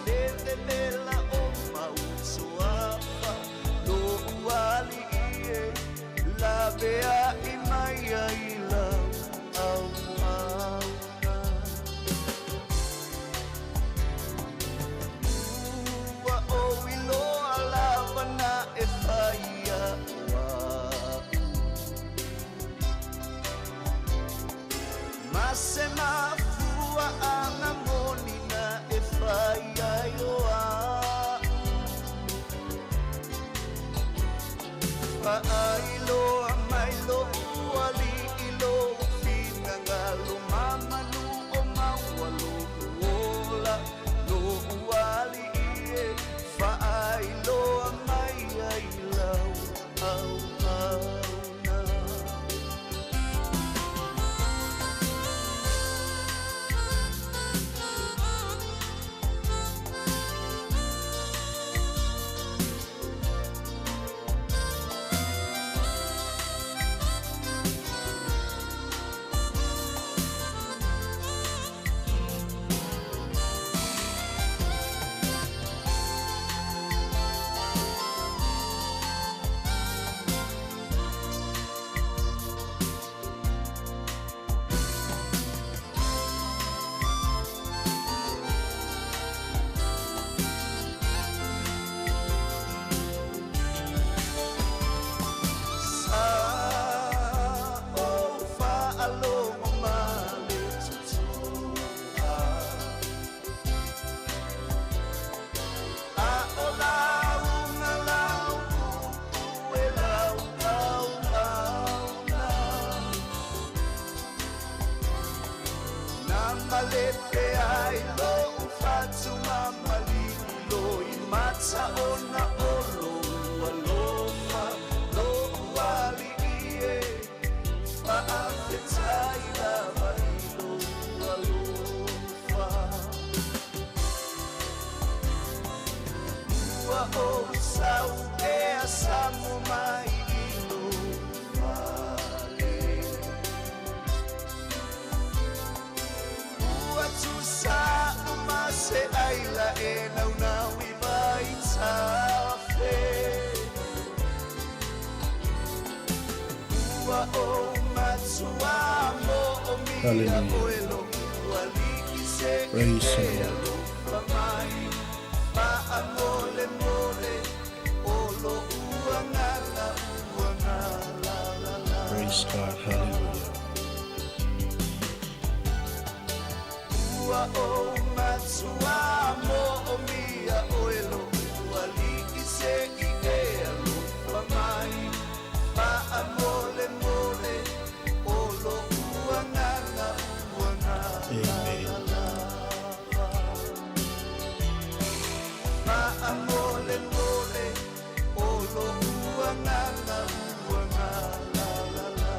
le vevela o Mausoafa Lo'u ali'i e lavea'i mai ai lau auauna. Ua ou iloa lava na e fai ia o a'u. Ma se mafua'aga moni na e fai ai o a'u. Faailoa mai lo'u ali'i lou finagalo ma manu o maua lo'u ola lo'u ali'i e faailoa mai ai lau auauna. Sa ou faalogo ma le toto'a, A o lauga lau upu e lau auauna. Na malepe ai lo'u fatu ma malilo i mata ona o lou alofa, lo'u ali'i e faafetai lava i lou alofa. Ua ou sau ea samo mai i lou fale. Ua tusa uma se aila e naunau i vaitafe. Ua ou matuā mo'omia Hallelujah. oe lo'u ali'i se i Praise e the Lord. alofa mai. Faamolemole o lo'u agaga ua galalala. Praise God. Hallelujah. Ua ou matuā mo'omia oe lo'u ali'i se i e alofa mai. Faamolemole o lo'u agaga ua Amen. galalala. Faamolemole o lo'u agaga ua galalala.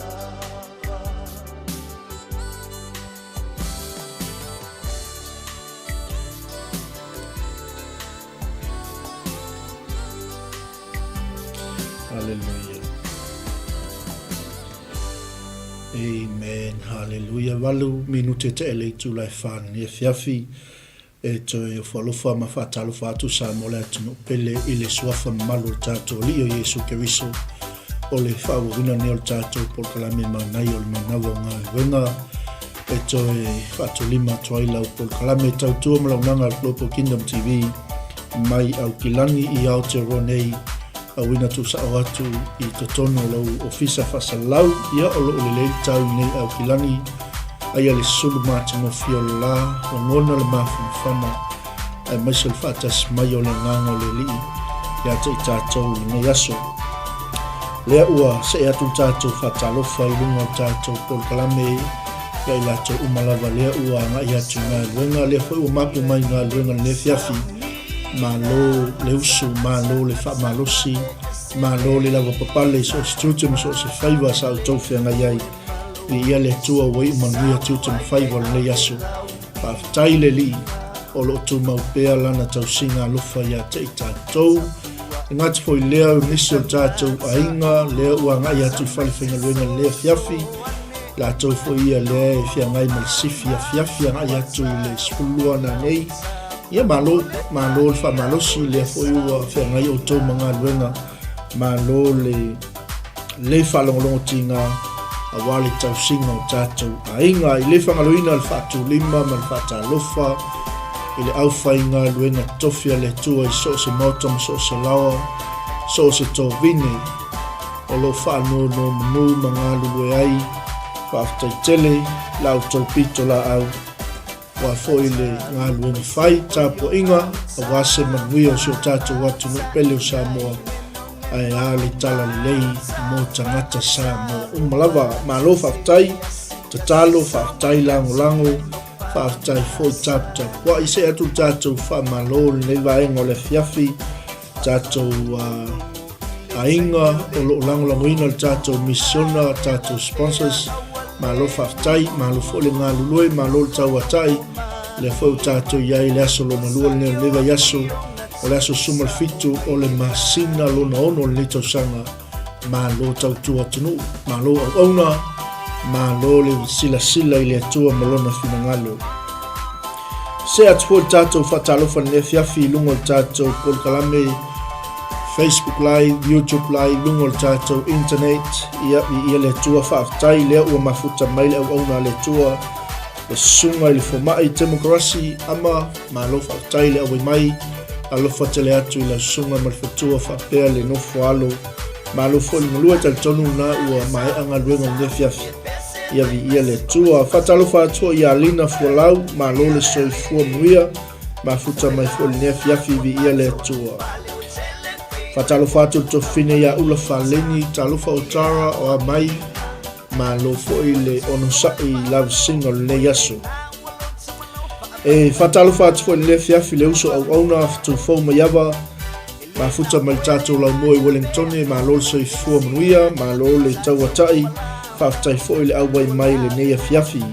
Hallelujah. Amen. Hallelujah. Valu minute te ele i tūlai whānani e fiafi e toe ofo alofa ma whaatalofa atu sa mo le atunuu pele i le suafa mamalu o le tatou Alii o Iesu Keriso o le faaauauina nei o le tatou polokalame manaia o le manawa o galuega e toe faatolima atu ai lau polokalame tautua ma launaga a le Global Kingdom TV mai Aukilani i Aotearoa nei auina tuusao atu i totonu o lou ofisa faasalau ia o loo lelei le tau nei Aukilani aia le sulu matagofie o le la lagona le mafanafana aemaise o le faatasi mai o le agaga o le Alii ia te i tatou i lenei aso. Lea ua see atu le tatou faatalofa i luga o le tatou polokalame ia i latou uma lava lea ua agai atu i galuega, lea foi ua mapu mai i galuega lenei afiafi. Malo le usu, malo le faamalosi, malo le lavapapale i so o se tiute ma so o se faiva sa outou feagai ai. Viia le Atua ua iu manuia tiute ma faiva o lenei aso. Faafetai le Alii o lo o tumau pea lana tausiga alofa ia te i tatou. E gata foi lea o nisi o tatou aiga lea ua agai atu i fale faigaluega i lenei afiafi, latou foi ia lea e feagai ma le sifi afiafi agai atu i le 12 nanei. Ia malo, malo le faamalosi, lea foi ua feagai outou ma galuega, malo le le faalogologo tiga aua le tausiga o tatou aiga. I le fagaloina le faatulima ma le faatalofa i le aufaigaluega tofi a le Atua i so o se maota ma so o se laoa, so o se tovine o lo o faanonomanu ma galulue ai. Faafetai tele la outou pito laau aua foi le galuega fai, tapuaiga aua se manuia o si o tatou atunuu pele o Samoa, ae a le talalelei mo tagata Samoa uma lava. Malo faafetai, tatalo, faafetai lagolago, faafetai foi taputapuai. See atu le tatou faamalo i lenei vaega o le afiafi. Tatou aiga o lo o lagolagoina le tatou misiona, tatou sponsors, malo faafetai, malo foi le galulue, malo le tauatai. Lea foi ua tatou i ai i le aso lona lua lenei o lenei vaiaso, o le aso 17 o le masina lona ono o lenei tausaga. Malo tautua atunuu, malo auauna, malo le silasila i le Atua ma lona finagalo. See atu foi le tatou faatalofa i lenei afiafi i luga o le tatou polokalame Facebook Live, YouTube Live, luga o le tatou internet. Ia, viia le Atua, faafetai lea ua mafuta mai le auauna a le Atua, le susuga i le fomai Temokarasi Ama, malo faafetai le auai mai, alofa tele atu i lau susuga ma le fatua faapea le nofo alo. Malo foi le galue, talitonu na ua maea galuega i lenei afiafi. Ia viia le Atua. Faatalofa atu foi ia Lina Fualau, malo le soifua manuia, mafuta mai foi lenei afiafi, viia le Atua. Faatalofa atu le tofine ia Ula Faleni, talofa o Tara o Amai, malo foi le onosai i lavasiga o lenei aso. E faatalofa atu foi lenei afiafi le uso auauna Fetufou Maiava, Mafuta mai le tatou laumua i Wellingtone, malo le soifua manuia, malo le tauatai, faafetai foi le auai mai lenei afiafi.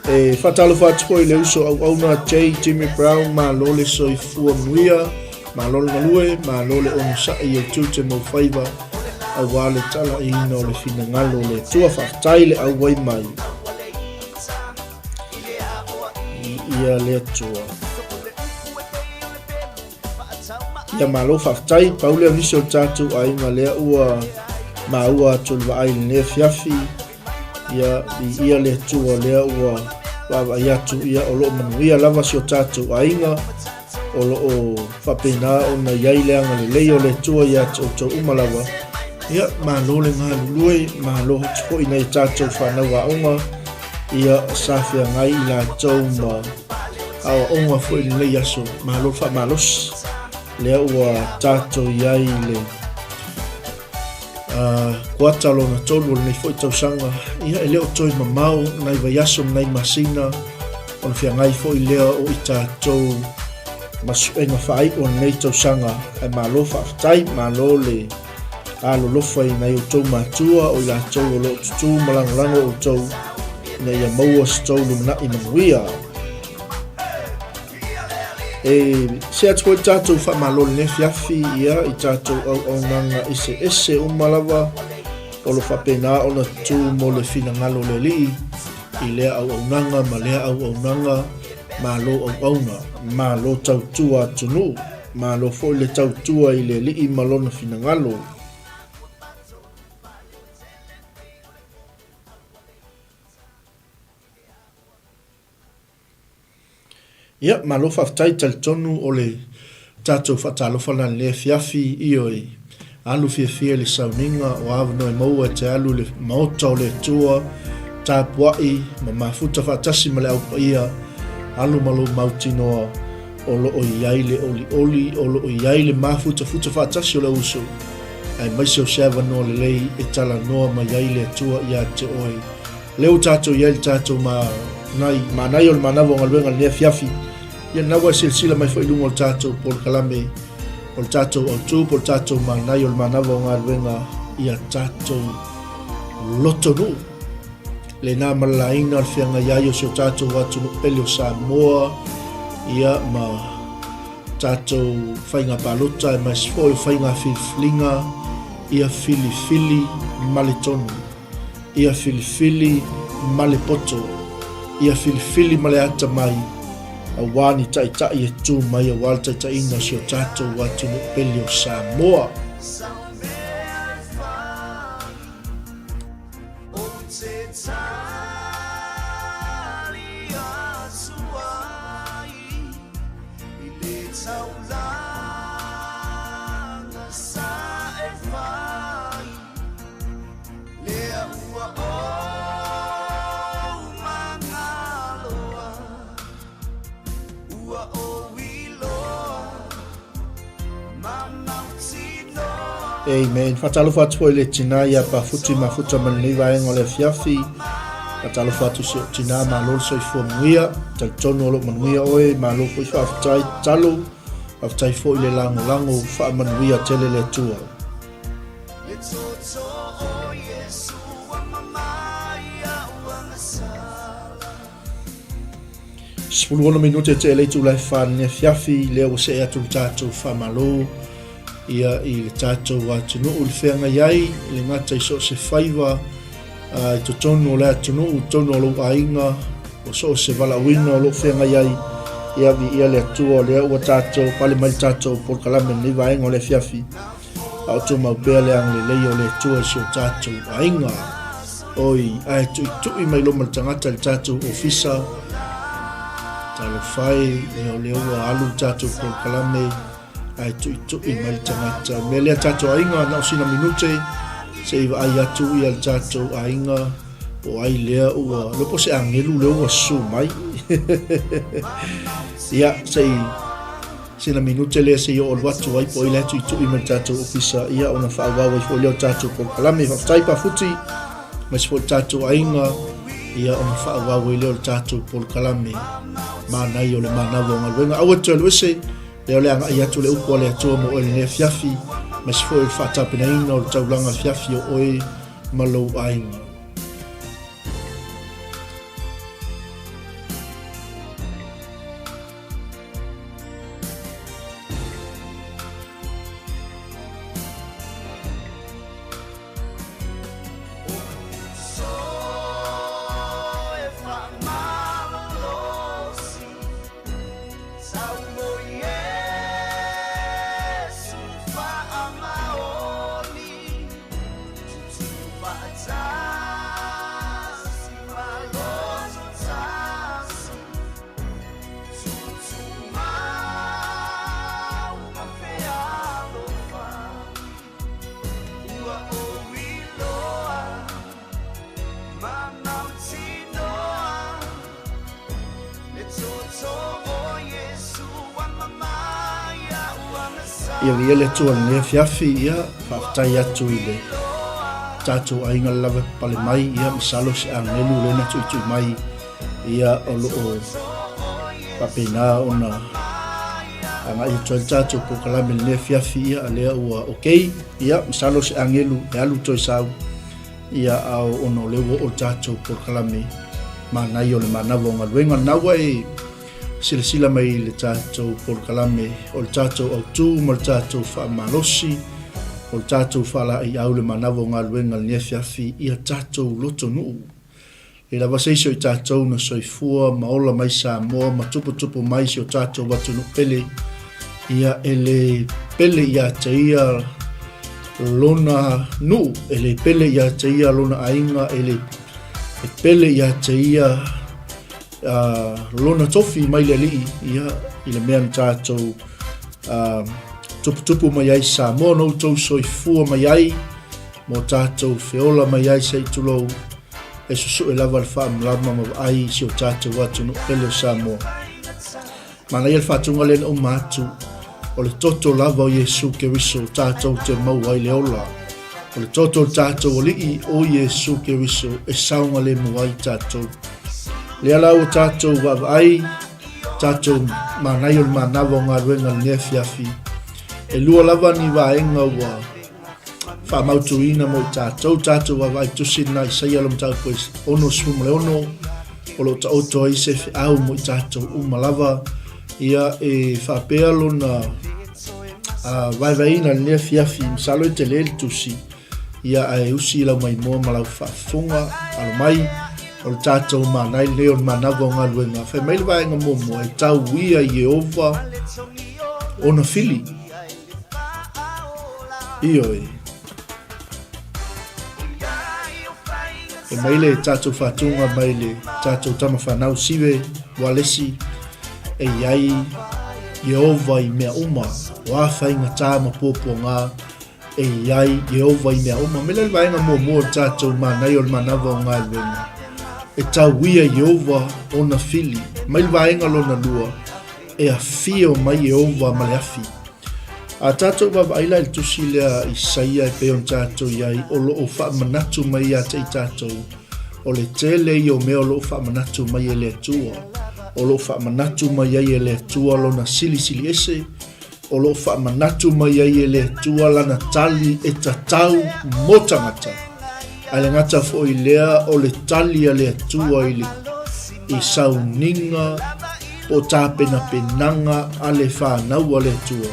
E faatalofa atu foi le uso auauna J. Jimmy Brown, malo le soifua manuia, malo le galue, malo le onosai i ou tiute ma ou faiva, aua le talaiina o le finagalo o le Atua, faafetai le auai mai. Ia le Atua. Ia malo faafetai, pau lea o nisi o le tatou aiga lea ua maua atu le vaai i lenei afiafi. Ia viia le Atua lea ua vaavaai atu, ia o lo o manuia lava si o tatou aiga, o lo o faapena ona i ai le agalelei o le Atua ia te outou uma lava. Ia malo le galulue, malo atu foi nai a tatou fanau aoga, ia sa feagai i latou ma aoaoga foi i lenei aso. Malo le faamalosi, lea ua tatou i ai i le kuata lona tolu o lenei foi tausaga. Ia e le o toe mamao nai vaiaso ma nai masina ona feagai foi lea o i tatou ma suega faaiu o lenei tausaga. Ae malo faafetai, malo le alolofa i nai outou matua o i latou o lo o tutū ma lagolago outou ina ia maua se tou lumanai manuia. E see atu foi tatou faamalo lenei afiafi ia i tatou auaunaga eseese uma lava o lo faapena ona tutū mo le finagalo o le Alii i lea auaunaga ma lea auaunaga. Malo auauna, malo tautua atunuu. Malo foi le tautua i le Alii ma Lona finagalo. Ia, malo faafetai, talitonu o le tatou faatalofa lena i lenei afiafi, ioe, alu fiafia i le sauniga o avanoa e maua e te alu i le maota o le Atua, tapuai ma mafuta faatasi ma le Au Paia, alu ma lou mautinoa. O lo o i ai le olioli, o lo o i ai le mafutafuta faatasi o le uso, aemaise o se avanoa lelei e talanoa mai ai le Atua ia te oe. Lea ua tatou i ai le tatou manai, manaia o le manava o galuega i lenei afiafi. Ia lena ua e silasila mai foi i luga o le tatou polokalame, o le tatou autu, po o le tatou manaia o le manava o galuega ia tatou lotonuu. Lena malalaina o le feagai ai o si o tatou atunuu pele o Samoa, ia ma tatou faiga palota aemaise foi o faiga filifiliga, ia filifili ma le tonu, ia filifili ma le poto, ia filifili ma le atamai. Auā ni taitai e tū mai auā le taitaiga o si o tātou atunuu pele o Samoa. Amen. Whatalofa atu foi le tina ia pa futi mafuta ma lenei vaega o le afiafi. Whatalofa atu si o tina malo le soifua manuia. Talitonu o loo manuia oe, malo foi faafetai tatalo. Faafetai foi le lagolago faamanuia tele le Atua. 16 minute te le itula e fa i le afiafi, lea ua see atu le tatou faamalo ia i le tatou atunuu i le feagai ai, e le gata i so o se faiva i totonu o le atunuu, i totonu o lou aiga, o so o se valaauina o lo o feagai ai, ia viia le Atua o lea ua tatou pale mai le tatou polokalame i lenei vaega o le afiafi. A o tumau pea le agalelei o le Atua i si o tatou aiga. Oi, ae tuitui mai loma le tagata i le tatou ofisa. Talofa e, ia o lea ua alu le tatou polokalame, ae tuitui mai le tagata. O le mea lea tatou aiga, na o sina minute, se i vaai atu ia le tatou aiga, po ai lea ua, le po se agelu lea ua susu mai. Ia, se i Sina minute lea se i oo alu atu ai po o ai la e tuitui mai le tatou ofisa ia ona faaauau ai foi lea o tatou polokalame. Faafetai Pafuti, aemaise foi le tatou aiga ia ona faaauau ai lea o le tatou polokalame manaia o le manava o galuega. Aua e toe alu ese, lea o le agai atu le upu a le Atua mo oe i lenei afiafi, aemaise foi o le faatapenaina o le taulaga afiafi o oe ma lou aiga. Ia viia le Atua i lenei afiafi, ia faafetai atu i le tatou aiga le lava pale mai, ia masalo se agelu lea na tuitui mai Ia, o lo o faapena ona agai atu ai le tatou polokalame i lenei afiafi, ia, a lea ua okay. Ia, masalo se agelu e alu toe sau, ia, a o ona o lea ua oo le tatou polokalame manaia o le manava o galuega. Lena ua e silasila mai i le tatou polokalame o le tatou autu ma le tatou faamalosi, o le tatou faalaeiau le manava o galuega i lenei afiafi, ia tatou lotonuu. E lava se isi o i tatou na soifua ma ola mai Samoa ma tuputupu mai si o tatou atunuu pele, ia e le pele ia te ia lona nuu, e le pele ia te ia lona aiga, e le e pele ia te ia uh, lona tofi mai le alii, ia i le mea na tatou uh, tuputupu mai ai Samoa na outou soifua mai ai, mo tatou feola mai ai se i tulou, e susue lava le faamalama ma vaai i si o tatou atunuu pele o Samoa. Manaia le faatuga lea na uma atu, o le toto lava o Iesu Keriso tatou te maua ai le ola. O le toto o le tatou Alii o Iesu Keriso e saogalemu ai tatou. Lea la ua tatou vaavaai, tatou manaia o le manava o galuega i lenei afiafi. E lua lava ni vaega ua faamautuina mo i tatou, tatou vaavaai tusi lena Isaia le mataupu e 66, o lo o taoto ai se feau mo i tatou uma lava, ia e faapea lona uh, vaevaeina i lenei afiafi, masalo e tele le tusi, ia ae usi lau maimoa ma lau faafofoga, alo mai, O le tatou manai lenei o le manava o galuega. Fai mai le vaega muamua, e tau ia Ieova ona fili. Ioe. E mai le tatou faatuga mai le tatou tama fanau Sive Walesi e i ai Ieova i mea uma, o a faigata ma puapuaga E i ai Ieova i mea uma. Me le vaega muamua o le tatou manaia o le manava o galuega. E tauia Ieova ona fili. Mai le vaega lona lua, e afio mai Ieova ma le afi. A tatou vaavaai la i le tusi lea Isaia e pei ona tatou i ai, o lo o faamanatu mai ia te i tatou, o le tele ia o mea o lo o faamanatu mai e le Atua. O lo o faamanatu mai ai e le Atua lona silisili ese, O lo o faamanatu mai ai e le Atua lana tali e tatau mo tagata. Ae le gata foi lea o le tali a le Atua i le i sauniga po o tapenapenaga a le fanau a le Atua,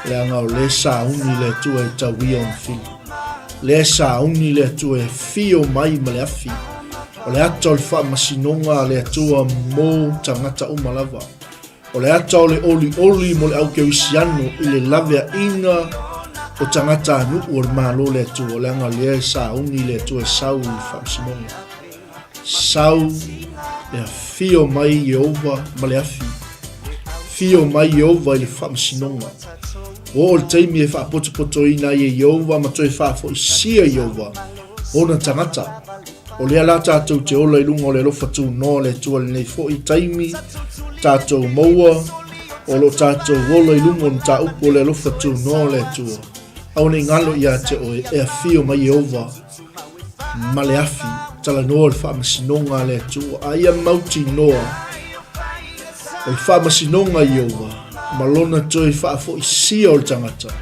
leaga o lea sauni le Atua e tauia ona fili. Lea sauni le Atua e afio mai ma le afi. O le ata o le faamasinoga a le Atua mo tagata uma lava. O le ata o le olioli mo le aukerisiano i le laveaiga o tagatanuu o le Malo o le Atua, leaga lea e sauni le Atua e sau i le faamasinoga. Sau e afio mai Ieova ma le afi. Fio mai Ieova i le faamasinoga. Ua oo le taimi e faapotopotoina ai e Ieova ma toe faafoisia Ieova ona tagata. O lea la tatou te ola i luga o le alofa tunoa o le Atua i lenei foi taimi, tatou maua, o lo o tatou ola i luga o le mataupu o le alofa tunoa o le Atua. Aua ne i galo ia te oe, e afio mai Ieova ma le afi, talanoa le faamasinoga a le Atua, a ia mautinoa o le faamasinoga a Ieova ma lona toe faafoisia o le tagata.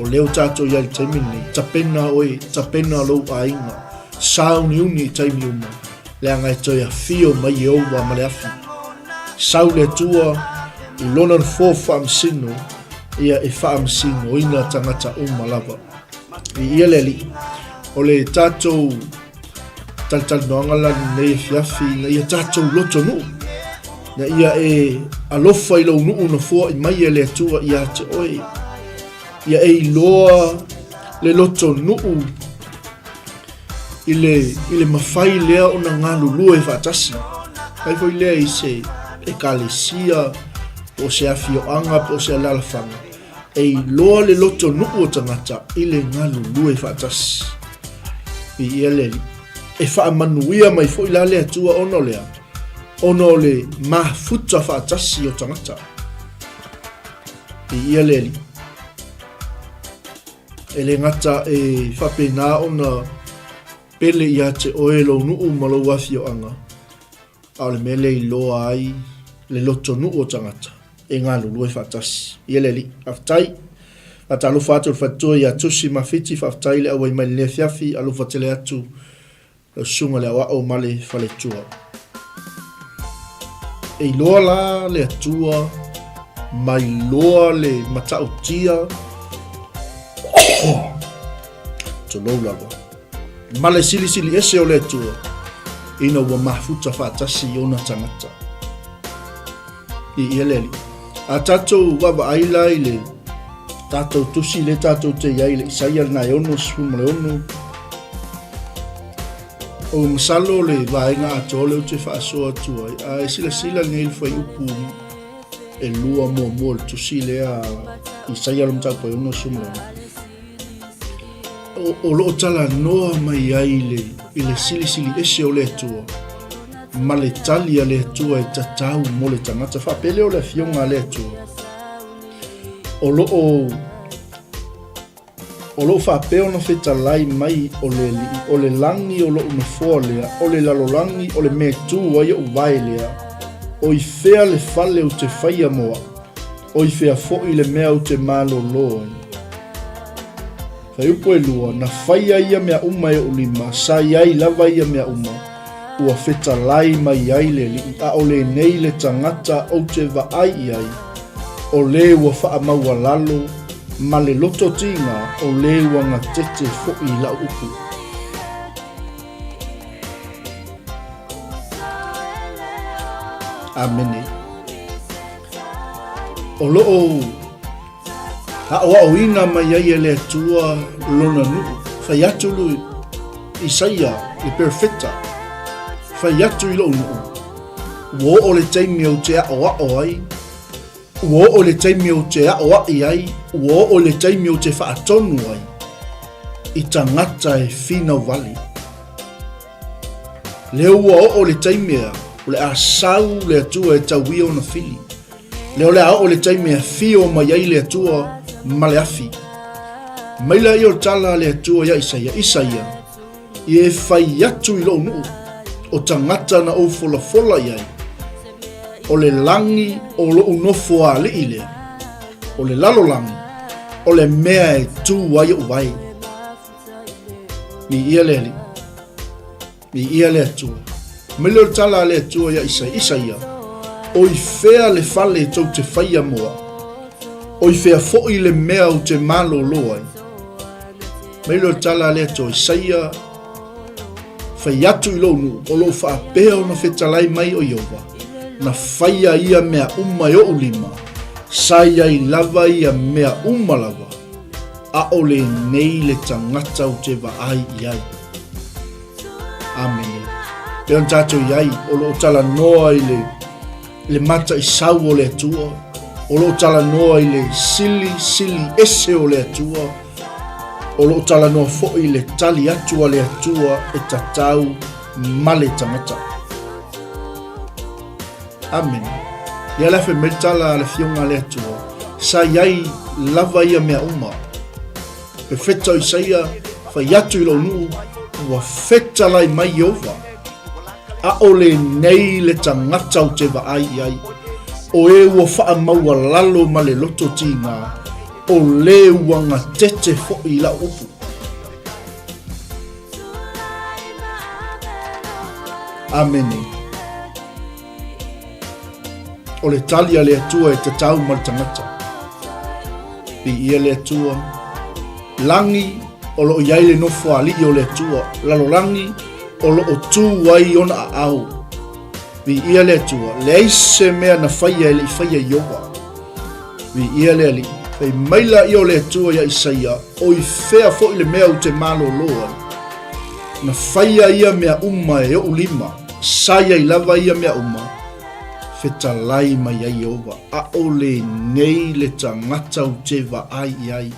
O lea ua tatou i ai i le taimi lenei, tapena oe, tapena lou aiga, Sauniuni i taimi uma, leaga e toe afio mai Ieova ma le afi. Sau le Atua i lona nofoa faamasino, ia e faamasinoina tagata uma lava. Viia le Alii. O le tatou talatalanoaga la lenei afiafi ina ia tatou loto nuu, ina ia e alofa i lou nuu na foai mai e le Atua ia te oe. Ia e iloa le loto nuu i le, i le mafai lea ona galulue faatasi. Fai foi lea i se ekalesia, po o se afioaga, po o se alalafaga, e iloa le loto nuu o tagata i le galulue faatasi. Viia le Alii. E faamanuia mai foi la le Atua ona o le a? Ona o le mafuta faatasi o tagata. Viia le Alii. E le gata e faapena ona pele ia te oe lou nuu ma lou afioaga, a o le mea lea e iloa ai le lotonuu o tagata e galulue faatasi. Ia le Alii, faafetai. Faatalofa atu i le faletua ia Tusi Mafiti, faafetai i le auai mai i lenei afiafi, alofa tele atu Lau susuga le aoao ma le faletua. E iloa la le Atua ma iloa le matautia tulou lava ma le silisili ese o le Atua ina ua mafuta faatasi i ona tagata. Viia le Alii. A tatou vaavaai la i le tatou tusi lea tatou te i ai i le Isaia lena e 66, o masalo le vaega atoa lea ou te faasoa atu ai, a e silasila nei i le fuaiupu e lua muamua o le tusi lea Isaia le mataupu e 66, o lo o talanoa mai ai i le silisili ese o le Atua ma le tali a le Atua e tatau mo le tagata. Faapea lea o le afioga a le Atua, o lo o o lo o faapea ona fetalai mai o le Alii, o le lagi o lo'u nofoa lea, o le lalolagi o le mea e tu ai o'u vae lea, o i fea le fale ou te faia mo a'u, o i fea fo'i le mea ou te malōlō ai? Fuaiupu 2, Na faia ia mea uma e oʻu lima, sa i ai lava ia mea uma, ua fetalai mai ai le Alii, a o lenei le tagata ou te vaai i ai, o le ua faamaualalo ma le loto tiga, o le ua gatete foi i lau upu. Amene. O lo o aʻoaʻoina mai ai e le Atua lona nuu. Fai atu lu Isaia le perofeta, Fai atu i loʻu nuu, ua oo le taimi ou te aʻoaʻo ai, ua oo le taimi ou te aʻoaʻi ai, ua oo le taimi ou te faatonu ai i tagata e finau wale. Lea ua oo le taimi ea, o le a sau le Atua e tauia ona fili. Lea o le a oo le taimi e afio mai ai le Atua ma le afi. Mai laia o le tala a le Atua ia Isaia, Isaia, ia e fai atu i lou nuu, o tagata na ou folafola i ai, o le lagi o lou nofo alii lea, o le lalolagi, o le mea e tu ai ou vae. Viia le Alii. Viia le Atua. Mai lea o le tala a le Atua ia Isaia, Isaia, o i fea le fale tou te faia mo au? O i fea foi le mea ou te malōlō ai? Mai lea o le tala a le Atua, Isaia, fai atu i lou nuu, o lo o faapea ona fetalai mai o Ieova, na faia ia mea uma e oʻu lima, sa i ai lava ia mea uma lava, ʻAʻole nei le tagata ou te vaai i ai. Amene. Pei ona tatou i ai, o lo o talanoa i le, le mataisau o le Atua, o lo o talanoa i le sili sili ese o le Atua, o lo o talanoa foi i le tali atu a le Atua e tatau ma le tagata. Amene. Ia le afe mai le tala a le Afioga a le Atua, sa i ai lava ia mea uma. Perfeta o Isaia, fai atu i lou nuu, ua fetalai mai Ieova. ʻAʻole nei le tagata ou te vaai i ai. O e ua faamaualalo ma le loto tigā, o le ua gatete foi i lau upu. Amene. O le tali a le Atua e tatau ma le tagata. Viia le Atua. Lagi o lo o i ai le nofo alii o le Atua. Lalolagi o lo o tu ai ona aao. Viia le Atua. Leai se mea na faia e le i faia Ieova. Viia le Alii. Fai mai laia o le Atua ia Isaia, o i fea foi le mea ou te malōlō ai? Na faia ia mea uma e oʻu lima, sa i ai lava ia mea uma, fetalai mai ai Ieova, ʻaʻole nei le tagata ou te vaai i ai,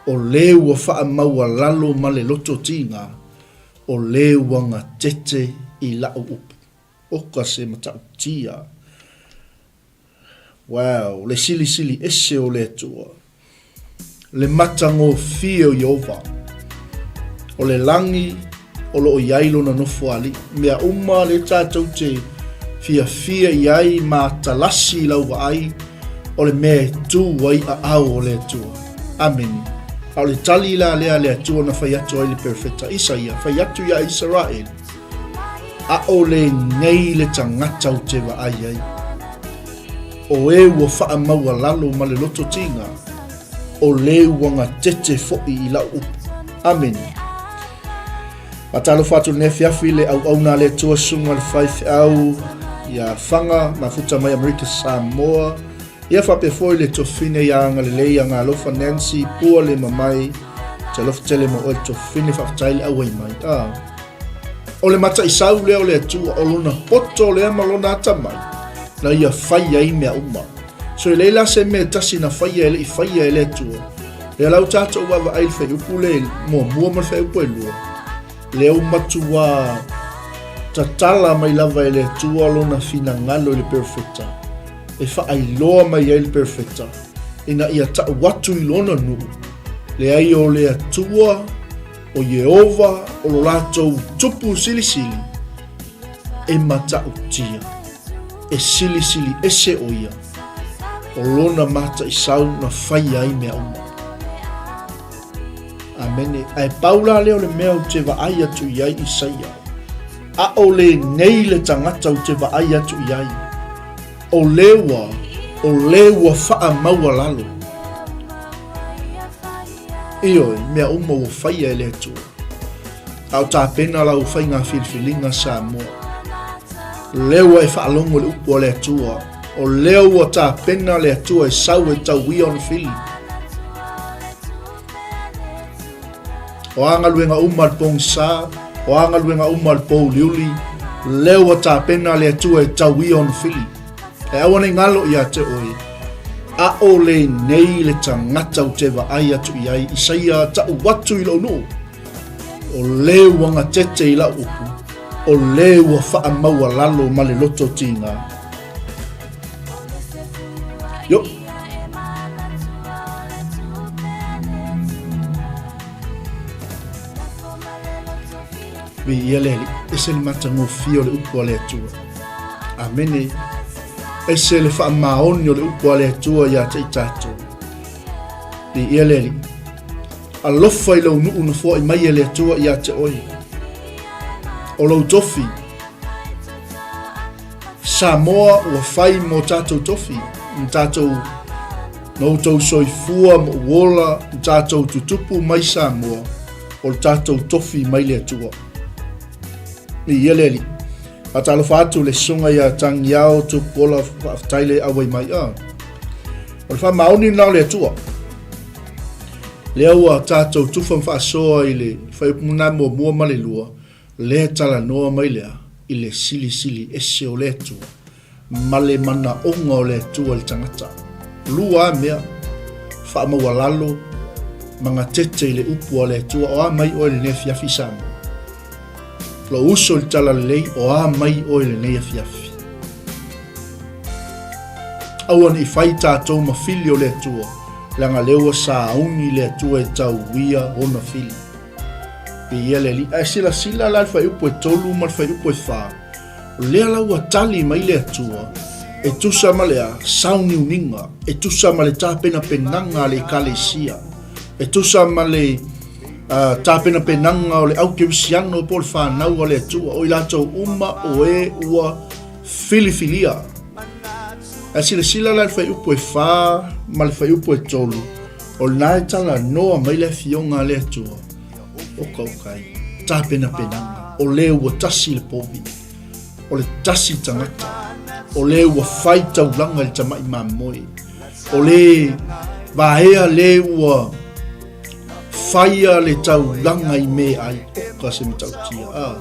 o le ua faamaualalo ma le loto tigā, o le ua gatete i laʻu upu. Oka se matautia. Wow, le silisili ese o le Atua. Le matagofie o Ieova. O le lagi o lo o i ai lona nofo alii. Mea uma le tatou te fiafia i ai ma talasi i lau vaai, o le mea e tu ai aao o le Atua. Amene. A o le tali la lea a le Atua na fai atu ai le perofeta Isaia, fai atu ia Isaraelu, ʻAʻole nei le tagata ou te vaai ai. O e ua faamaualalo ma le loto tigā, o le ua gatete foi i lau upu. Amene. Faatalofa atu lenei afiafi i le auauna a le Atua Susuga le Faifeau ia Faga mafuta mai Amerika Samoa. Ia faapea foi le Tofine ia Agalelei ia Galofa Nancy Pua le Mamai. Te alofa tele mo oe le Tofine faafetai le auai mai. Ah. O le mataisau lea o le Atua, o lona poto lea ma lona atamai, na ia fai ai mea uma. So e leai la se mea e tasi na faia e le i faia e le Atua. Lea la ua tatou vaavaai i le fuaiupu le muamua ma le fuaiupu e lua, lea ua matuā tatala mai lava e le Atua lona finagalo i le perofeta, e faailoa mai ai le perofeta, ina ia tau atu i lona nuu, leai o le Atua, O Ieova o lo latou Tupu Silisili e matautia, e silisili ese ʻo ia, o lona mataʻisau na faia ai mea uma. Amene. Ae pau la lea o le mea ou te vaai atu i ai Isaia, ʻaʻole nei le tagata ou te vaai atu i ai, O le ua, o le ua faamaualalo. Ioe, mea uma ua faia e le Atua. A o tapena lau faiga filifiliga Samoa. Lea ua e faalogo i le upu a le Atua, o lea ua tapena le Atua e sau e tauia ona fili. O a galuega uma a le pogisa, o a galuega uma a le pouliuli, lea ua tapena le Atua e tauia ona fili. E aua nei galo ia te oe, a o lenei le tagata ou te vaai atu i ai, Isaia taʻu atu i lou nuu, o le ua gatete i lau upu, o le ua faamaualalo ma le loto tiga. Yo. Viia le Alii, ese le matagofie o le upu a le Atua. Amene. Ese le faamaoni o le upu a le Atua ia te i tatou. Viia le Alii. Alofa i lou nuu na foai mai e le Atua ia te oe. O lou tofi, Samoa ua fai mo tatou tofi, na tatou na outou soifua ma ou ola, na tatou tutupu mai Samoa, o le tatou tofi mai le Atua. Viia le Alii. Faatalofa atu le susuga ia Tagiao Tupuola, faafetai le auai mai. Ah. O le faamaoni lena o le Atua. Lea ua tatou tufa ma faasoa i le fuaiupu lena muamua ma le lua, lea e talanoa mai lea i le silisili ese o le Atua ma le manaoga o le Atua i le tagata. Lua a mea, faamaualalo ma gatete i le upu a le Atua, o a mai oe i lenei afiafi Samoa? Lou uso i le talalelei, o a mai oe i lenei afiafi? Aua ne i fai tatou ma fili o le Atua, leaga lea ua sauni le Atua e tauia ona fili. Viia le Alii. Ae silasila la i le fuaiupu e 3 ma le fuaiupu e 4, o lea la ua tali mai le Atua e tusa ma le a? Sauniuniga, e tusa ma le tapenapenaga a le Ekalesia, e tusa ma le uh, tapenapenaga o le au kerisiano po o le fanau a le Atua, o i latou uma o e ua filifilia. Ae silasila la i le fuaiupu e 4 ma le fuaiupu e 3, o lena e talanoa mai le Afioga a le Atua, oka oka ai, tapenapenaga, o le ua tasi le povi, o le tasi tagata, o le ua fai taulaga i le tamai mamoe, o le vaea le ua faia le taulaga i meaai, oka se matautia. Ah.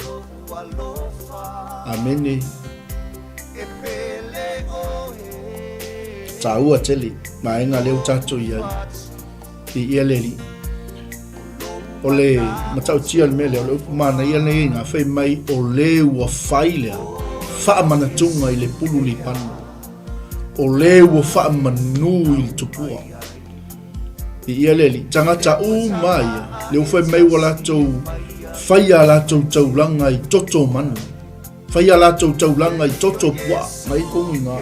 Amene. Tāua tele, vaega lea ua tatou i ai. Viia le Alii. O le matautia o le mea lea, o le upu manaia lenei i ina, fai mai o le ua fai lea faamanatuga i le pulu lipano, o le ua faamanu i le tupua. Viia le Alii. Tagata uma ia, lea ua fai mai ua latou faia a latou taulaga i toto manu. Fai a latou taulaga i toto puaa, mai kogu i ngā.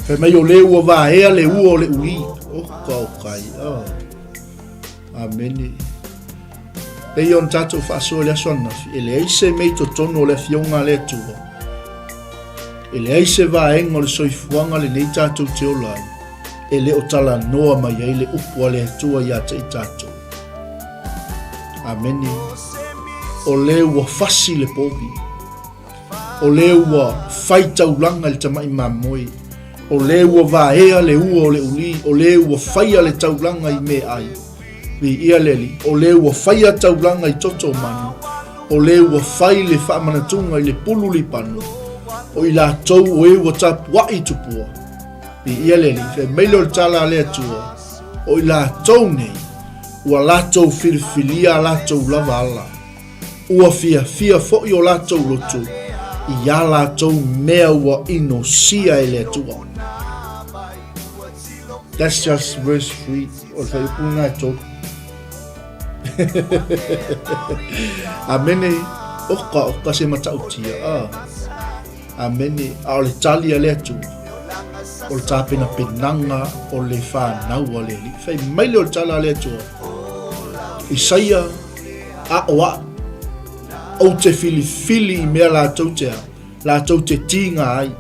Fai mai o le ua vaea le ua o le uli. Oka oka ai. Oh. Amene. Pei ona tatou faasoa i le aso ananafi, e leai se mea i totonu o le Afioga a le Atua, e leai se vaega o le soifuaga lenei tatou te ola ai, e le o talanoa mai ai le upu a le Atua ia te i tatou. Amene. O le ua fasi le povi, o le ua fai taulaga i le tamai mamoe, o le ua vaea le ua o le uli, o le ua faia le taulaga i meaai. Viia le Alii, o le ua faia taulaga i toto manu, o le ua fai le faamanatuga i le pulu lipano, o i latou o e ua tapuai i tupua. Viia le Alii, fai mai lea o le tala a le Atua, o i latou nei, ua latou filifilia a latou lava ala, ua fiafia foi o latou loto i a latou mea ua inosia e le Atua. That's just verse 3 o le fuaiupu lena e tolu. Amene, oka, oka se matautia. Ah. Amene, a o le tali a le Atua, o le tapenapenaga o le fanau a le Alii. Fai mai lea o le tala a le Atua, Isaia, a o a'u, ou te filifili i mea latou te a, latou te tiga ai.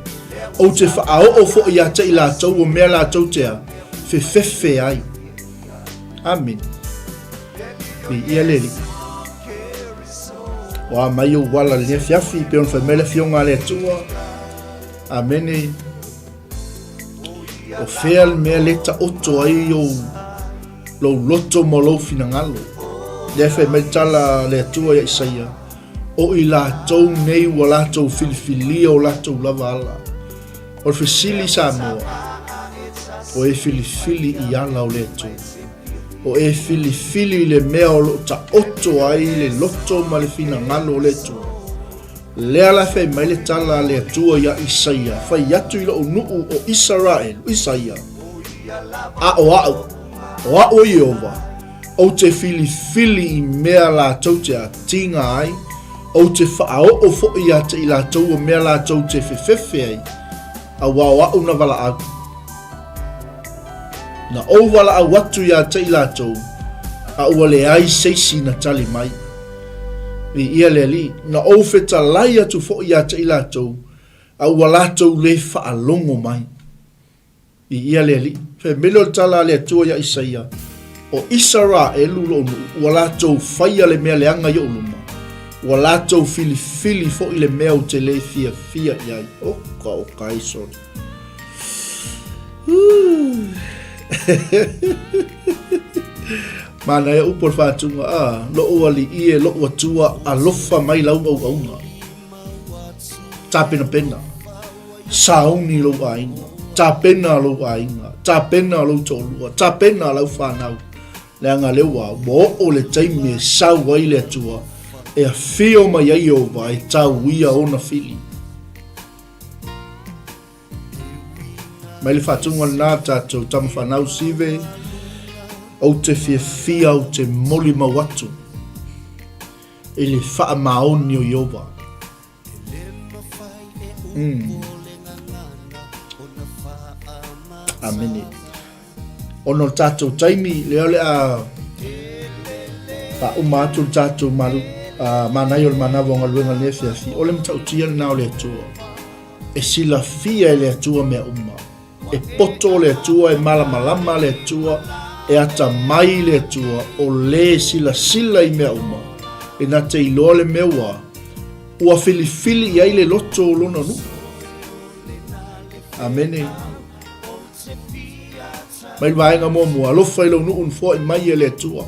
Ou te faaoo foi ia te i latou o mea latou te a, fefefe ai. Amene. Viia le Alii. O a mai ou ala i lenei afiafi, pei ona fai mai le Afioga a le Atua. Amene. O fea le mea le taoto ai ou lou loto ma lou finagalo. Lea fai mai le tala a le Atua ia Isaia, o i latou nei ua latou filifilia o latou lava ala. O le fesili Samoa, o e filifili i ala o le Atua. O e filifili i le mea o lo o taoto ai le loto ma le finagalo o le Atua. Lea la fai mai le tala a le Atua ia Isaia, fai atu i lou nuu o Isaraelu, Isaia, a o au, o au o Ieova, ou te filifili i mea latou te atiga ai, ou te faaoo foi ia te i latou o mea latou te fefefe ai, auā o au na valaau. Na ou valaau atu ia te i latou, a ua leai se isi na tali mai. Viia le Alii, na ou fetalai atu foi ia te i latou, a ua latou le faalogo mai. Viia le Alii. Fai mai lea o le tala a le Atua ia Isaia, O Isaraelu lou nuu, ua latou faia le mea leaga i ou luma, ua latou filifili foi le mea ou te le fiafia i ai. Oka oka ai sole. Manaia upu o le faatuga, a, lou alii e, lou Atua, alofa mai lau auauna. Tapenapena. Sauni lou aiga, tapena lou aiga, tapena lou toalua, tapena lau fanau, leaga lea ua ua oo le taimi e sau ai le Atua, e afio mai ai Ieova e tauia ona fili. Mai le faatuga lena tatou tama fanau Sive, ou te fiafia ou te molimau atu i le faamaoni o Ieova. Mm. Amene. Ona o le tatou taimi, lea o le a faauma atu le tatou malu, uh, manaia o le manava o galuega lenei afiafi. O le matautia lena o le Atua. E silafia e le Atua mea uma. E poto le Atua, e malamalama le Atua, e atamai le Atua, o lē silasila i mea uma, e na te iloa le mea ua ua filifili i ai le loto o lona nuu. Amene. Mai le vaega muamua, alofa i lou nuu na foai mai e le Atua.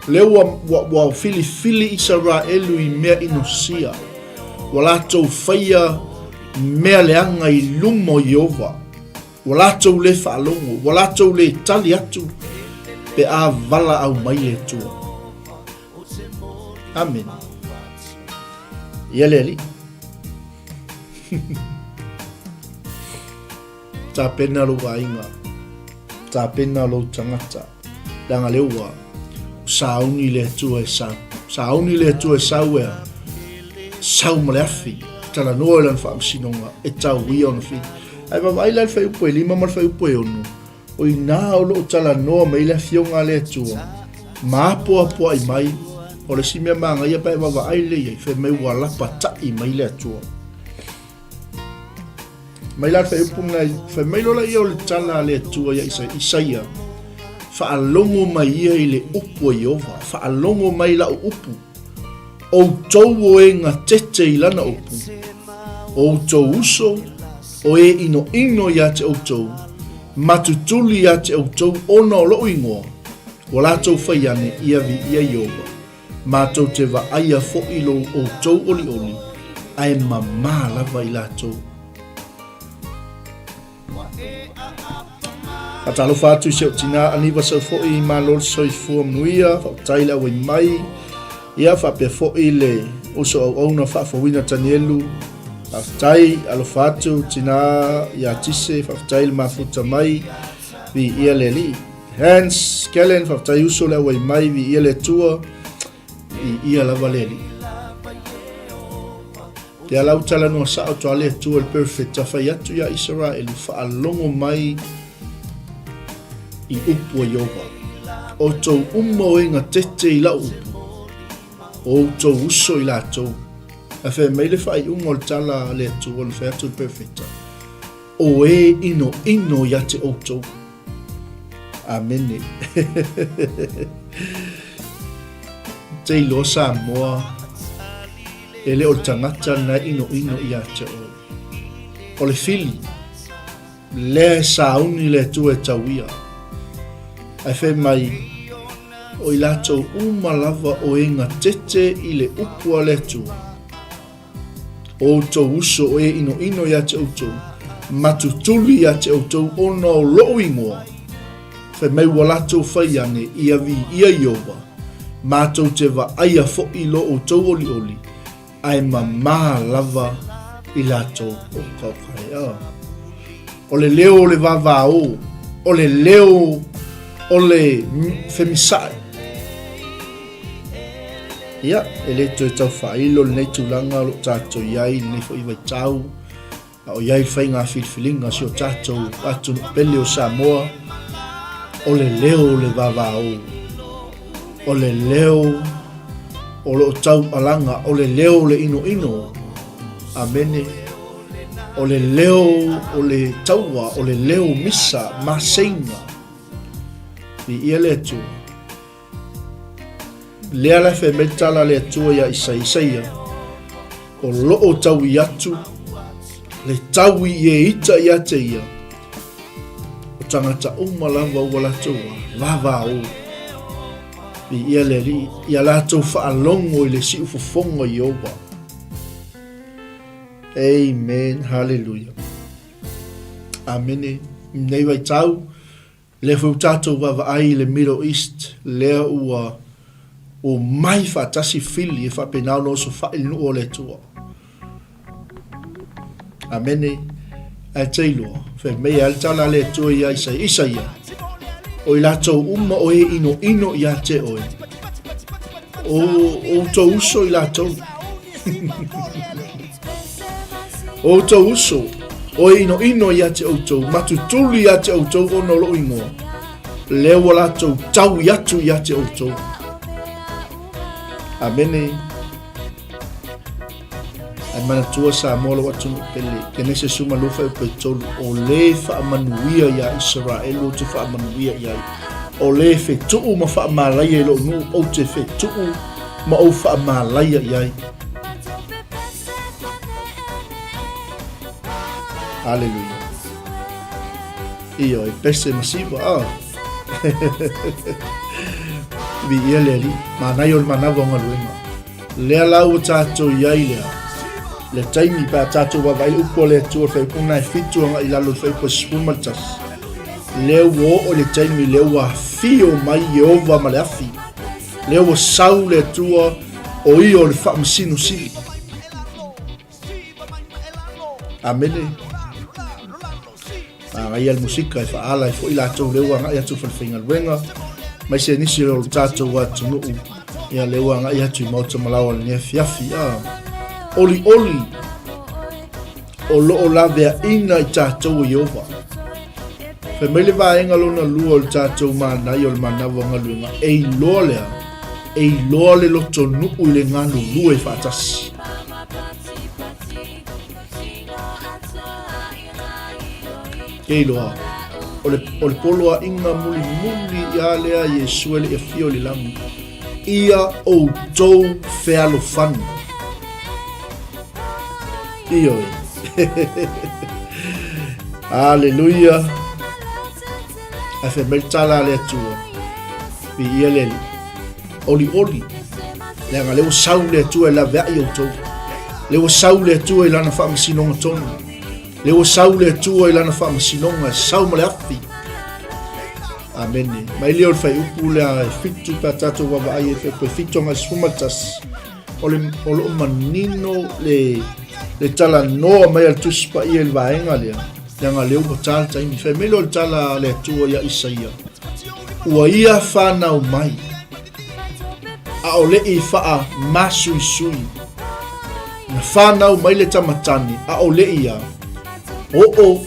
Lea ua, ua, ua filifili Isaraelu i mea inosia. Ua latou faia mea leaga i luma o Ieova. Ua latou le faalogo, ua latou le tali atu pe a valaau mai le Atua. Amene. Ia le Alii. Tapena lou aiga, tapena lou tagata, leaga lea ua sauni le Atua e sau. Sauni le Atua e sau e a? Sau ma le afi, talanoa i lana faamasinoga, e tauia ona fili. Ae vaavaai la i le fuaiupu e 5 ma le fuaiupu e 6, o i ina o lo o talanoa mai le Afioga a le Atua, ma apoapoai mai, o le isi mea manaia pe a e vaavaai lelei i ai, fai mai ua lapatai mai le Atua. Mai la le fuaiupu lena, fai mai loa lea o le tala a le Atua ia Isaia, faalogo mai ia i le upu a Ieova, faalogo mai lau upu, outou o e gatete i lana upu, o outou uso, o e inoino ia te outou, ma tutuli ia te outou ona o lou igoa, ua latou fai ane ia viia Ieova. Matou te vaaia foi lo outou olioli, ae mamā lava i latou. Faatalofa atu i si ou tinā Aniva sau foi i Malo le soifua manuia, faafetai le auai mai. Ia faapea foi le uso auauna faafouina Tanielu. Faafetai, alofa atu tinā ia Tise, faafetai le mafuta mai. Viia le Alii. Hans Kellen, faafetai uso le auai mai, viia le Atua, viia lava le Alii. Te ala talanoa sao toa le Atua le perfect a fai atu ia Isaraelu faalogo mai i upu a Ieova. O tou uma o e gatete i lau upu, o outou uso i latou. Ae fai mai le faaiuga o le tala a le Atua na fai atu le perfecta. O e inoino ia te outou. Amene. Te iloa Samoa, e le o le tagata lena e inoino ia te oe. O le fili, lea e sauni le Atua e tauia. Ae fai mai, o i latou uma lava o e gatete i le upu a le Atua. O outou uso o e inoino ia te outou, matutuli ia te outou ona o loʻu igoa. Fai mai ua latou fai ane, ia viia Ieova, matou te vaaia foʻi lo outou olioli, ae mamā lava i latou okaokaeʻa. O le leo o le vavaō, o le leo o le femisaʻi. Ia, e le toe tau faailo lenei tulaga o lo o tatou i ai i lenei foi vaitau, a o i ai le faiga filifiliga a si o tatou atunuu pele o Samoa, o le leo o le vavaō, o le leo o lo o taualaga, o le leo o le inoino, amene, o le leo o le taua, o le leo misa, maseiga, viia le Atua. Lea la e fai mai le tala a le Atua iā Isaia, o loo taui atu le taui i e ita ia te ia, o tagata uma lava ua latou vavaō. Viia le Alii, ia latou faalogo i le siufofoga o Ieova. Amen, haleluia. Amene. I lenei vaitau, Lea foi ua tatou vaavaai i le Middle East, lea ua omai faatasi fili e faapena ona osofai le nuu o le Atua. Amene. Ae te iloa, fai mai a le tala a le Atua ia Isaia, Isaia, o i latou uma o e inoino ia te oe, o outou uso i latou. O outou uso, o e inoino ia te outou, matutuli ia te outou ona o lou igoa, lea ua latou taui atu ia te outou. Amene. Ae manatua Samoa lou atunuu pele, Kenese suma lua faaiupu e tolu, o le faamanuia iā Isaraelu ou te faamanuia i ai, o le fetuu ma faamalaia i lou nuu ou te fetuu ma ou faamalaia i ai. Aleluia. Ioe, pese ma siva, ah. Viia le Alii, manaia o le manawa o galuega. Lea la ua tatou i ai lea, le taimi pe a tatou vaavaai le upu a le Atua i le faaiupu e fitu agai i lalo i le faaiupu e 11. Lea ua oo i le taimi lea ua afio mai Ieova ma le afi. Lea ua sau le Atua o ia o le Faamasino Sili. Amene. Manaia le musika e faaala ai foi latou lea ua agai atu i falefaigaluega, aemaise nisi o le tatou atunuu, ia lea ua agai atu i maota malaoa i lenei afiafi. Ah, olioli o lo o laveaina i tatou e Ieova. Fai mai le vaega lona lua o le tatou manaia o le manawa o galuega, e iloa lea, e iloa le lotonuu i le galulue faatasi. Ke iloa, o le, o le poloaiga mulimuli ia lea Iesu e le i afio i le lagi, ia outou fealofani. Ioe. Aleluia. Ae fai mai le tala a le Atua, viia le Alii. Olioli, leaga lea ua sau le Atua e laveai outou. Lea ua sau le Atua i lana faamasinoga tonu. Lea ua sau le Atua i lana faamasinoga e sau ma le afi. Amene. Mai lea o le faaiupu lea e fitu pe a tatou vaavaai e faaiupu e fitu agai 11. O le o loo manino le le talanoa mai a le Tusi Paia i le vaega lea, leaga lea ua ta le taimi. Fai mai lea o le tala a le Atua ia Isaia, ua ia fanau mai, a o le i faamasuisui. Na fanau mai le tamatane, a o le ia oo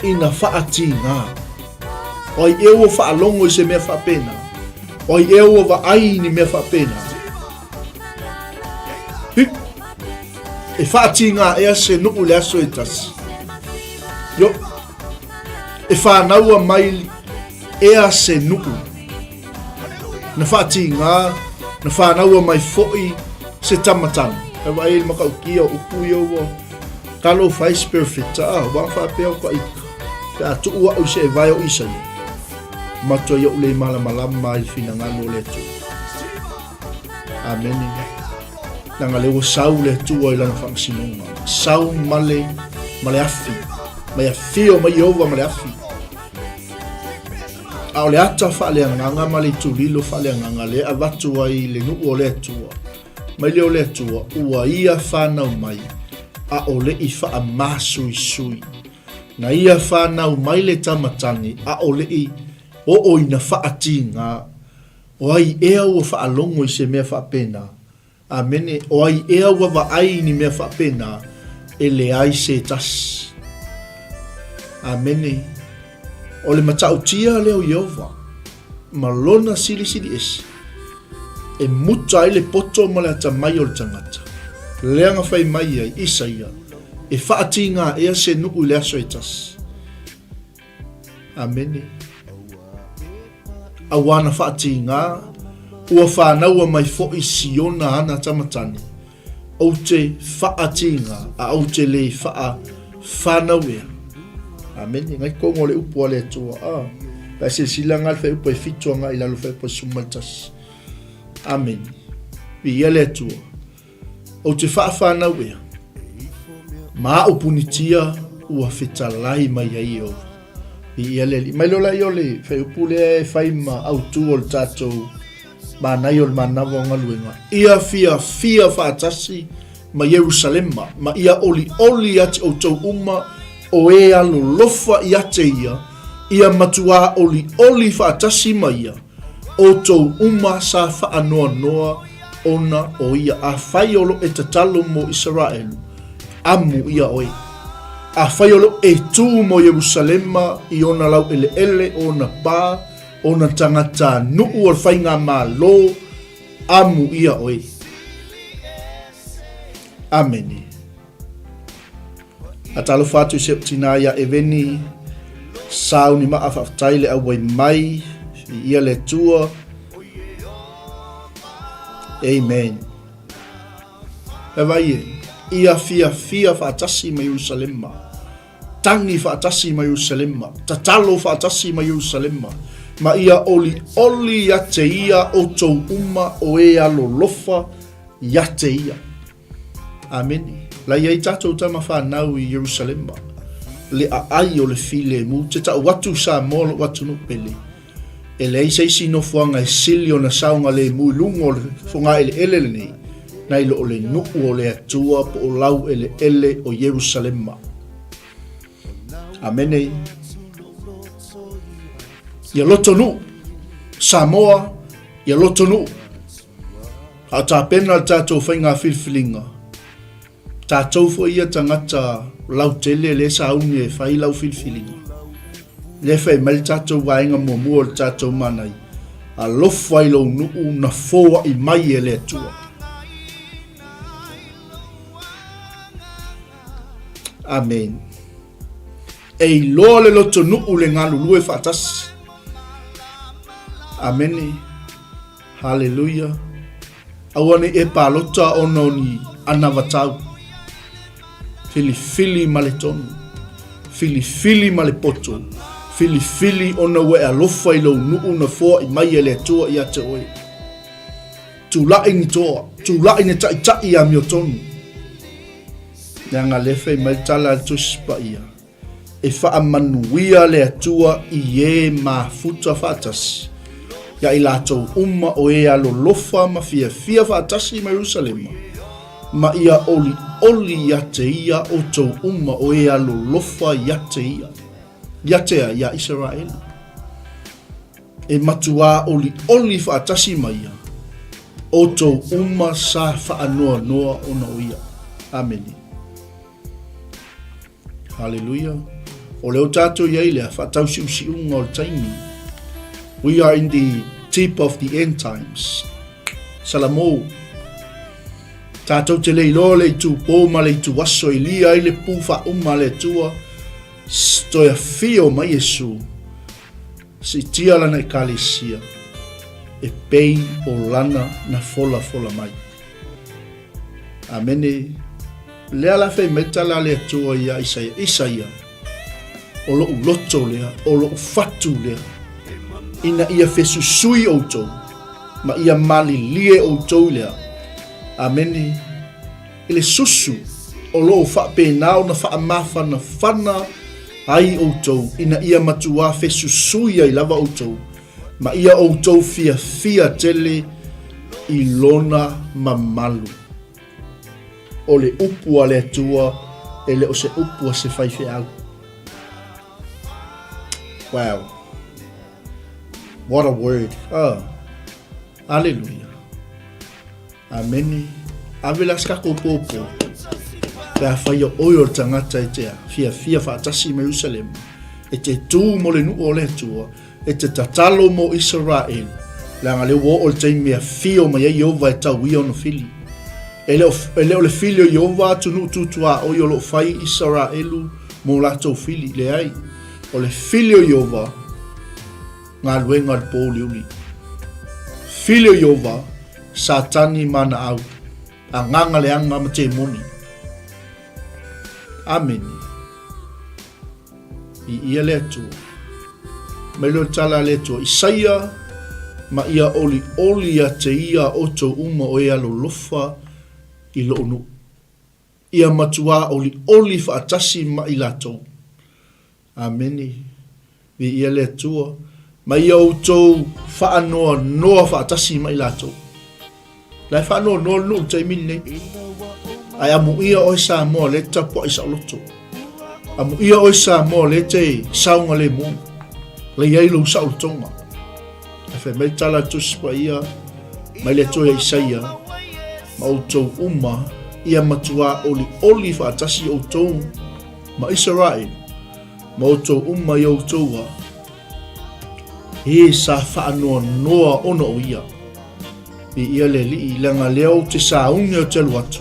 ina faatigā. O ai ea ua faalogo i se mea faapena? O ai ea ua vaai i ni mea faapena? Hi! E faatigā ea se nuu i le aso e tasi? Io! E fānaua mai ea se nuu? Na faatigā. Na fānaua mai foʻi se tama tane. E vaai i le matautia o upu ia ua talofa ai se perofeta, a ua faapea o ka ika, pe a tuu a'u i se evae o Isaia, matua ioʻu le malamalama ai le finagalo o le Atua. Amene. Leaga lea ua sau le Atua i lana faamasinoga. Sau ma le, ma le afi. Mai afio mai Ieova ma le afi. A o le ata faaleagaga ma le itulilo faaleagaga lea e avatu ai i le nuu o le Atua, mai lea o le Atua, ua ia fanau mai, a o le i faamasuisui. Na ia fanau mai le tama tane, a o le i oo ina faatiga. O ai ea ua faalogo i se mea faapena? Amene. O ai ea ua vaai i ni mea faapena? E leai se tasi. Amene. O le matautia lea o Ieova ma lona silisili ese, e muta ai le poto ma le atamai o le tagata. Lea na fai mai ai Isaia, e faatiga ea se nuu i le aso e tasi. Amene. Auā na faatīgā, ua fānaua mai foʻi Siona ana tama tane, ou te faatīgā, a ou te le faawhānau ea. Amene. Ngai kongo le upu a le Atua. Ah, pe a silasila nga le whaiupu e fitu anga i lalo whaiupu e 11. Amene. Viia le Atua. Ou te faawhanau ea, ma aʻu punitia ua fetalai mai ai Ieova. Viia le Alii. Mai loa laia o le whaiupu lea e whai ma autu o le tatou mānai o le manawa o galuega, ia fiafia faatasi ma Ierusalema, ma ia olioli ia te outou uma o e alolofa ia te ia, ia matuā olioli faatasi ma ia, outou uma sa faanoanoa ona o ia. Afai o lo e tatalo mo Isaraelu, amu ia oe. Afai o lo e tū mo Ierusalema i ona laueleele, ona pā, ona tagata nuu o le faigamalo, amu ia oe. Amene. A talofa atu i si ou tinā iā Eveni, Sauni Maa faafetai le auai mai, viia le Atua. Amen. E vai e, ia fiafia faatasi ma Ierusalema, tangi faatasi ma Ierusalema, tatalo faatasi ma Ierusalema, ma ia olioli ia te ia outou uma o e alolofa ia te ia. Amene. La i ai tatou tama fanau i Ierusalema, le aai o le filemu, te tau atu Samoa lou atunuu pele. E leai se isi nofoaga e sili ona saogalemu i luga o le fogaeleele lenei, nai lo o le nuu o le Atua po o laueleele o Ierusalema. Amene. Ia lotonuu, Samoa, ia lotonuu. A o tapena le tatou faiga filifiliga, tatou foi ia tagata lautele lea e sauni e fai lau filifiliga. Lea e fai mai le tatou vaega muamua o le tatou manaia, alofa i lou nuu na foai mai e le Atua. Amen. E iloa le lotonuu le galulue faatasi. Amene. Haleluia. Aua ne i e palota ona o ni anavatau. Filifili ma le tonu. Filifili ma le poto. Filifili ona ua e alofa i lou nuu na foai mai e le Atua ia te oe. Tula'i ni toa, tula'i ni taʻitaʻi amiotonu. Leaga lea fai mai le tala a le Tusi Paia. E faamanuia le Atua i e mafuta faatasi, ia i latou uma o e alolofa ma fiafia faatasi ma Ierusalema, ma ia olioli ia te ia outou uma o e alolofa ia te ia, ia te a ia Isaraelu. E matuā olioli faatasi ma ia, outou uma sa faanoanoa ona o ia. Amene. Haleluia. O lea o tātou i ai lea, whaatausiusiunga o le taimi. We are in the tip of the end times. Salamo. Tātou te leiloa le itu pō ma le itu aso i lia ai le pū whauma le Atua. Toe awhio mai Iesu. Siitia lana ekalesia. e pei o lana na folafola mai. Amene. Lea la fai mai tala a le Atua ia Isaia, Isaia, o lo'u loto lea, o lo'u fatu lea, ina ia fesusui outou, ma ia malilie outou i lea. Amene. I le susu o lo o faapena ona faamafanafana ai outou, ina ia matuā fesusui ai lava outou, ma ia outou fiafia tele i lona mamalu. O le upu a le Atua e le o se upu a se faifeau. Wow. What a word. Oh. Aleluia. Amene. Ave la se tatou pōpō. Pe a whai o oe o le tangata e te fiafia faatasi ma Ierusalema, e te tū mo le nuu o le Atua, e te tatalo mo Isaraelu, leaga lea ua oo le taimi e afio mai ai Ieova e tau ia ona fili. E le o, e le o le fili o Ieova atunuu tutuaoi o lo o fai Isaraelu mo latou fili, leai. O le fili o Ieova, galuega a le pōuliuli. Fili o Ieova, Satani ma ana au, agaga leaga ma temoni. Amene. I ia le Atua. Mai leo tala a le Atua, Isaia, ma ia olioli ia te ia outou uma o e alolofa i lou nuu. Ia matuā olioli faatasi ma i latou. Amene. Viia le Atua. Ma ia outou faanoanoa faatasi ma i latou. La e faanoanoa le nuu i le taimi lenei. Ae amuia oe Samoa lea e te tapuai saoloto. Amuia oe Samoa lea e te saogalemu. La i ai lou saolotoga. Ae fai mai le tala a le Tusi Paia mai le Atua ia Isaia, ma outou uma ia matuā olioli faatasi outou ma Isaraelu, ma outou uma i outou wā, e sa faanoanoa ona o ia. I ia le Alii, leaga lea ou te sauni ou te alu atu,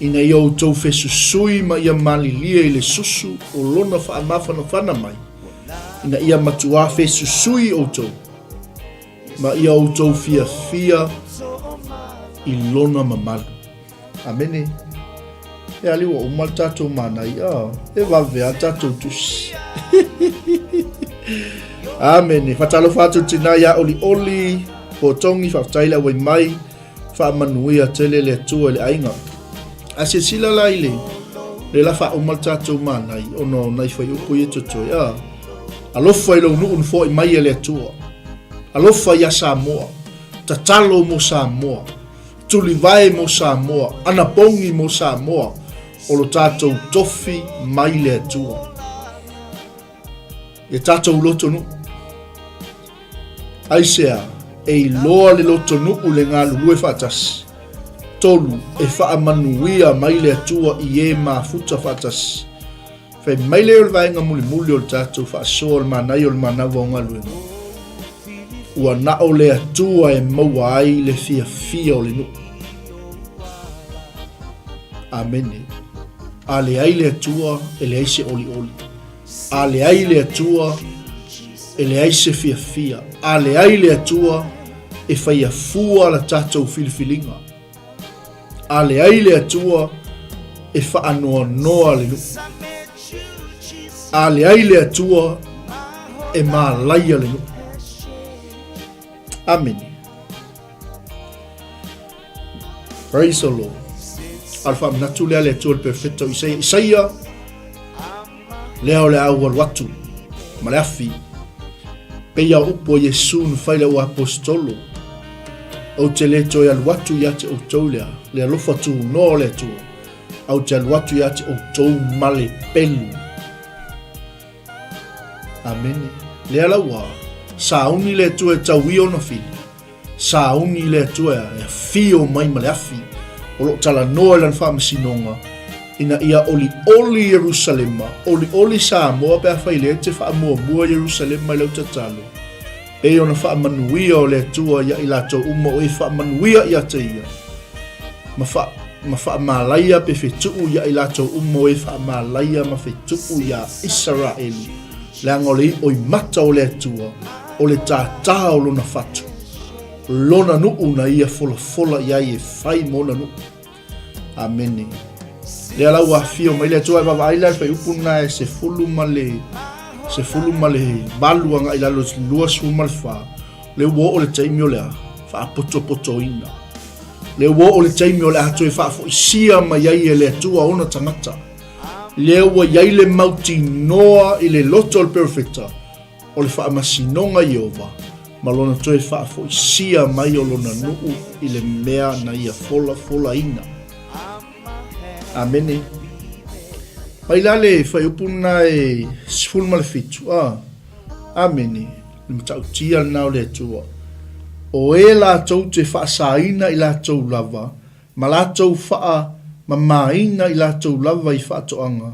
ina ia outou fesusui ma ia malilie i le susu o lona faamafanafana mai, ina ia matuā fesusui outou, ma ia outou fiafia i lona mamalu. Amene. E ali ua uma le tatou manai. Oh, e vave a tatou tusi. Amene. Whatalofa atu tina ia oli oli. Po tongi whaftai le awai mai. Whaamanuia tele le Atua i le aiga. A silasila la i le le la faauma le tatou manai ona o nai fuaiupu ia totoe. Ah, alofa i lou nuu na foai mai e le Atua. Alofa ia Samoa. Tatalo mo Samoa. Tulivae mo Samoa, anapogi mo Samoa, o lo tatou tofi mai le Atua. E tatou lotonuu. Aisea, e iloa le lotonuu le galulue faatasi. 3, e faamanuia mai le Atua i e mafuta faatasi. Fai mai lea o le vaega mulimuli o le tatou faasoa o le manaia o le manava o galuega. Ua na o le Atua e maua ai le fiafia o le nuu. Amene. A leai le Atua, e leai se olioli. A leai le Atua, e leai se fiafia. A leai le Atua, e faia fua la tatou filifiliga. A leai le Atua e faanoanoa le nuu. A leai le Atua e malaia le nuu. Amene. Praise the Lord. A le faamanatu lea le Atua le perfecto Isaia. Isaia, Lea o le a ou alu atu ma le afi, pei a upu a Iesu na fai le au aposetolo, Ou te le toe alu atu ia te outou lea, le alofa tunoa o le Atua, a ou te alu atu ia te outou ma le pelu. Amene. Lea la ua sauni le Atua e tau ia ona fili. Sauni le Atua e afio mai ma le afi o lo o talanoa i lana faamasinoga ina ia olioli Ierusalema, olioli Samoa pe afai lea e te faamuamua Ierusalema i lau tatalo, pei ona faamanuia o le Atua ia i latou uma o e faamanuia ia te ia, ma fa, ma faamalaia pe fetuu ia i latou uma o e faamalaia ma fetuu iā Isaraelu, leaga o le iʻo i mata o le Atua, o le tātā o lona fatu. Lona nuu na Ia folafola i ai e fai ma Ona nuu. Amene. Lea la ua afio mai le Atua e vaavaai la le fuaiupu lena e 18 agai i lalo 24, lea ua oo le taimi o le a faapotopotoina. Lea ua oo le taimi o le a toe faafoisia mai ai e le Atua ona tagata. Lea ua i ai le mautinoa i le loto o le perofeta o le faamasinoga Ieova ma lona toe faafoisia mai o lona nuu i le mea na ia folafolaina. Amene. Mai la le fuaiupu lena e 17, a. Amene. Le matautia lena o le Atua. O e latou te faasaina i latou lava, ma latou faamamaina i latou lava i faatoaga,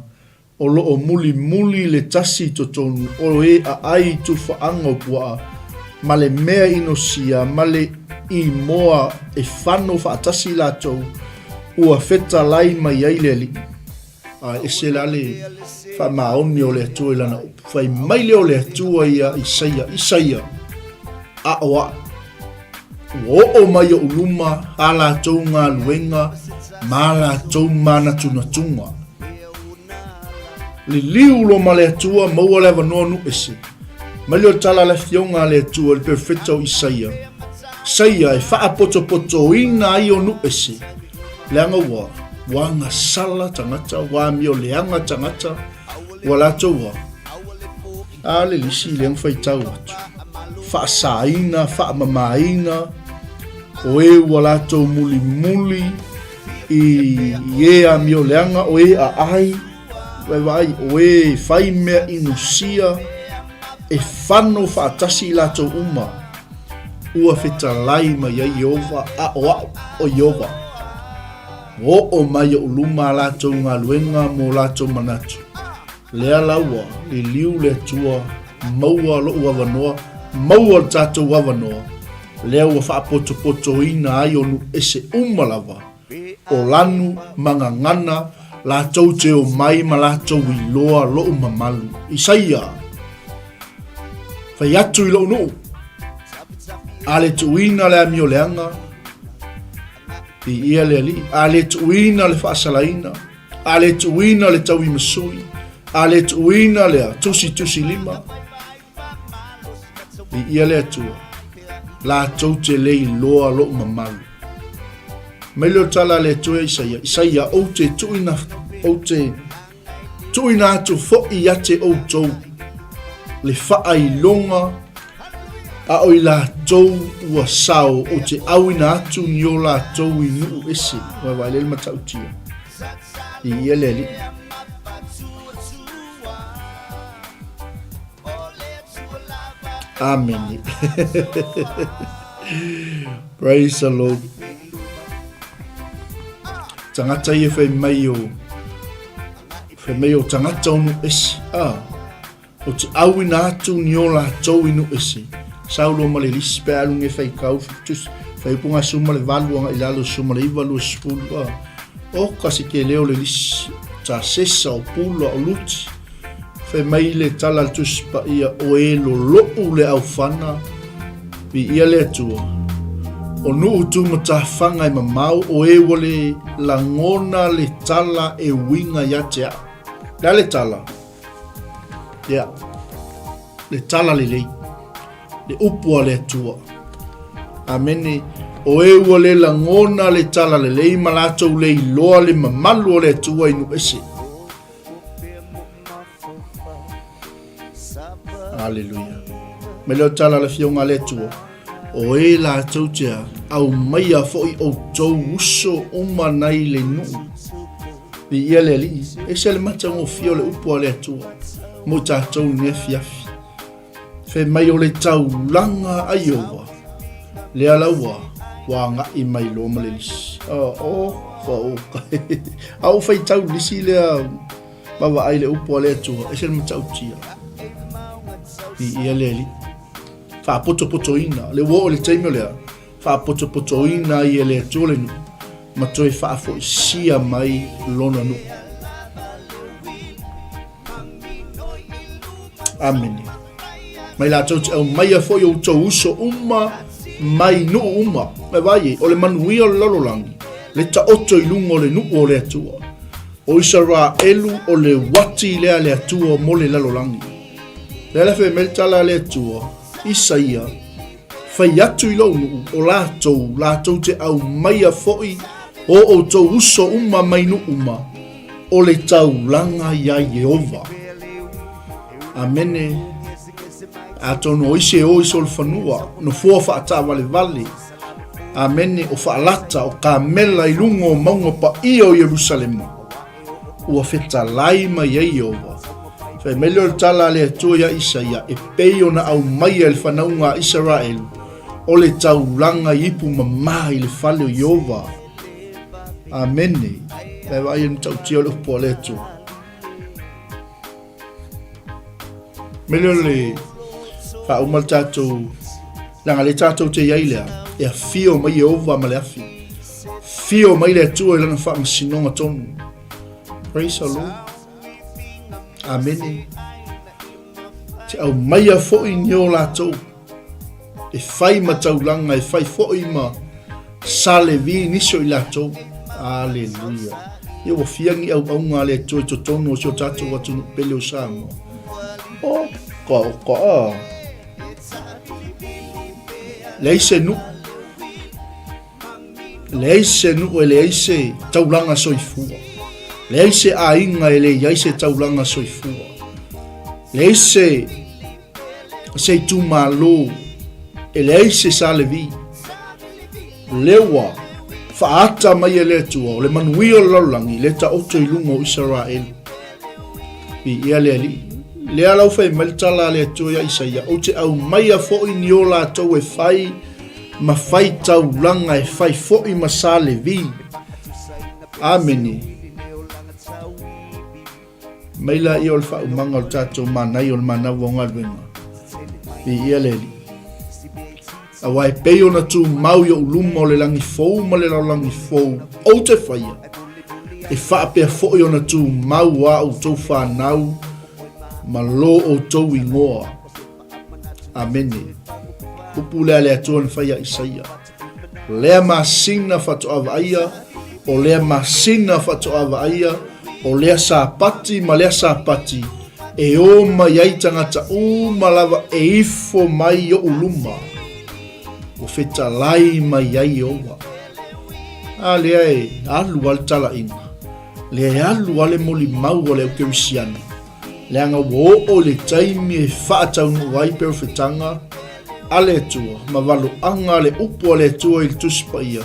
O lo o mulimuli le tasi i totonu o e aai i tufaaga o puaa ma le mea inosia ma le imoa e fano faatasi latou ua fetalai mai ai le Alii. A ese la le faamaoni o le Atua i lana upu. Fai mai lea o le Atua ia Isaia, Isaia, a o a'u, ua oo mai oʻu luma a latou galuega ma a latou manatunatuga. Liliu loa ma le Atua, maua le avanoa nuu ese. Mai lea o le tala a le afioga a le Atua i le perofeta o Isaia, Isaia e faapotopotoina ai o nuu ese, leaga ua ua agasala tagata, ua amio leaga tagata, ua latou ua a le lisi lea na faitau atu, faasaina, faamamaina, o e ua latou mulimuli, I e amioleaga, o e aai, vaevaai, o e fai mea inosia, e fano faatasi i latou uma, ua fetalai mai ai Ieova, a o a'u, o Ieova. Ua oo mai oʻu luma a latou galuega mo latou manatu. Lea la ua liliu le Atua, maua loʻu avanoa, maua le tatou avanoa, lea ua faapotopotoina ai o nuu ese uma lava, o lanu ma gagana, latou te omai ma latou iloa loʻu mamalu. Isaia, Fai atu i loʻu nuu, a le tuuina le amioleaga, viia le Alii, a le tuuina le faasalaina, A le tuuina le tauimasui, a le tuuina le tusitusilima, viia le Atua, latou te le iloa lou mamalu. Mai lea o le tala a le Atua ia Isaia, Isaia, ou te tuuina, ou te tuuina atu foi ia te outou le faailoga a o i latou ua sao, ou te auina atu ni o latou i nuu ese. Ua vaai le matautia. Viia le Alii. Amene. Praise the Lord. Tagata ia fai mai o fai mai o tagata o nuu ese. Ah. O te auina atu ni o latou i nuu ese. Saulo ma le lisi pe alu nge fai kau tus fai upu nga suma le valu anga i lalo suma le iva 20 a. O ka se ke leo le lisi ta sesa o pula o luti. Fai mai le tala le Tusi Paia o e loloʻu le aufana viia le Atua. O nuu tumatafaga e mamao o e ua le lagona le tala e uiga ia te a'u. Le a le tala? Ia, le tala lelei, le upu a le Atua. Amene. O e ua le lagona le tala lelei ma latou le iloa le mamalu o le Atua i nuu ese. Aleluia. Mai lea o tala a le Afioga a le Atua, o e latou te aumaia foi outou uso uma nai le nuu. Viia le Alii, ese le matagofie o le upu a le Atua mo tatou i lenei afiafi. Fai mai o le taulaga a Ieova, lea la ua ua agai mai loa ma le lisi. Oh, oh, oh, a ua faitau lisi lea vaavaai le upu a le Atua, ese le matautia. Viia le Alii. Faapotopotoina, le ua oo i le taimi o lea, faapotopotoina ai e le Atua le nuu, ma toe faafoisia mai lona nuu. Amene. Mai latou te aumaia foi outou uso uma mai nuu uma. E vaai ai, o le manuia o le lalolagi, le taoto i luga o le nuu o le Atua. O Isaraelu o le uati lea a le Atua mo le lalolagi. Lea la fai mai le tala a le Atua, Isaia, Fai atu i lou nuu, o latou, latou te aumaia foi o outou uso uma mai nuu uma, o le taulaga iā Ieova. Amene. Atonu o isi e o i solofanua, nofoa faataavalevale, amene, o faalata, o kamela i luga o mauga paia o Ierusalema, ua fetalai mai ai Ieova. Fai mai lea o le tala a le Atua iā Isaia, e pei ona aumaia e le fanauga a Isaraelu, o le taulaga i ipu mamā i le fale o Ieova. Amene. Vaai vaai e matautia o le upu a le Atua. Mele o le faauma le tatou leaga le tatou te iai lea e afio mai Ieova ma le afi. Fio mai le Atua i lana faamasinoga tonu. Praise the Lord. Amene. Te aumaia foi ni o latou e fai ma taulaga, e fai foi ma sa Levi nisi o i latou. Aleluia. Ia ua fia ni auauna a le Atua i totonu o si o tatou atunuu pele o Samoa. O ka, o ka, a. Leai se nuu. Leai se nuu e leai se taulaga soifua. Leai se aiga e leai se taulaga soifua. Leai se se itumalo e leai se sa Levi. Lea ua faaata mai e le Atua o le manuia o le lalolagi le taoto i luga o Isaraelu. Viia le Alii. Lea la ua fai mai le tala a le Atua ia Isaia, ou te aumaia foi ni o latou e fai ma fai taulaga e fai foi ma sa Levi. Amene. Mai laia o le faaumaga o le tatou manaia o le manawa o galuega. Viia le Alii. Aua e pei ona tumau i ou luma o le lagi fou ma le lalolagi fou ou te faia, e faapea foi ona tumau a outou fanau ma lo outou igoa. Amene. Upu lea a le Atua na fai ia Isaia. O lea masina faatoa vaaia, o lea masina faatoa vaaia, o lea Sapati ma lea Sapati, e o mai ai tagata uma lava e ifo mai i oʻu luma, ua fetalai mai ai Ieova. A lea e alu lava le talaiga, lea e alu lava le molimau a le aukerisiano, leaga ua oo i le taimi e faataunuu ai perofetaga a le Atua ma valoaga a le upu a le Atua i le Tusi Paia,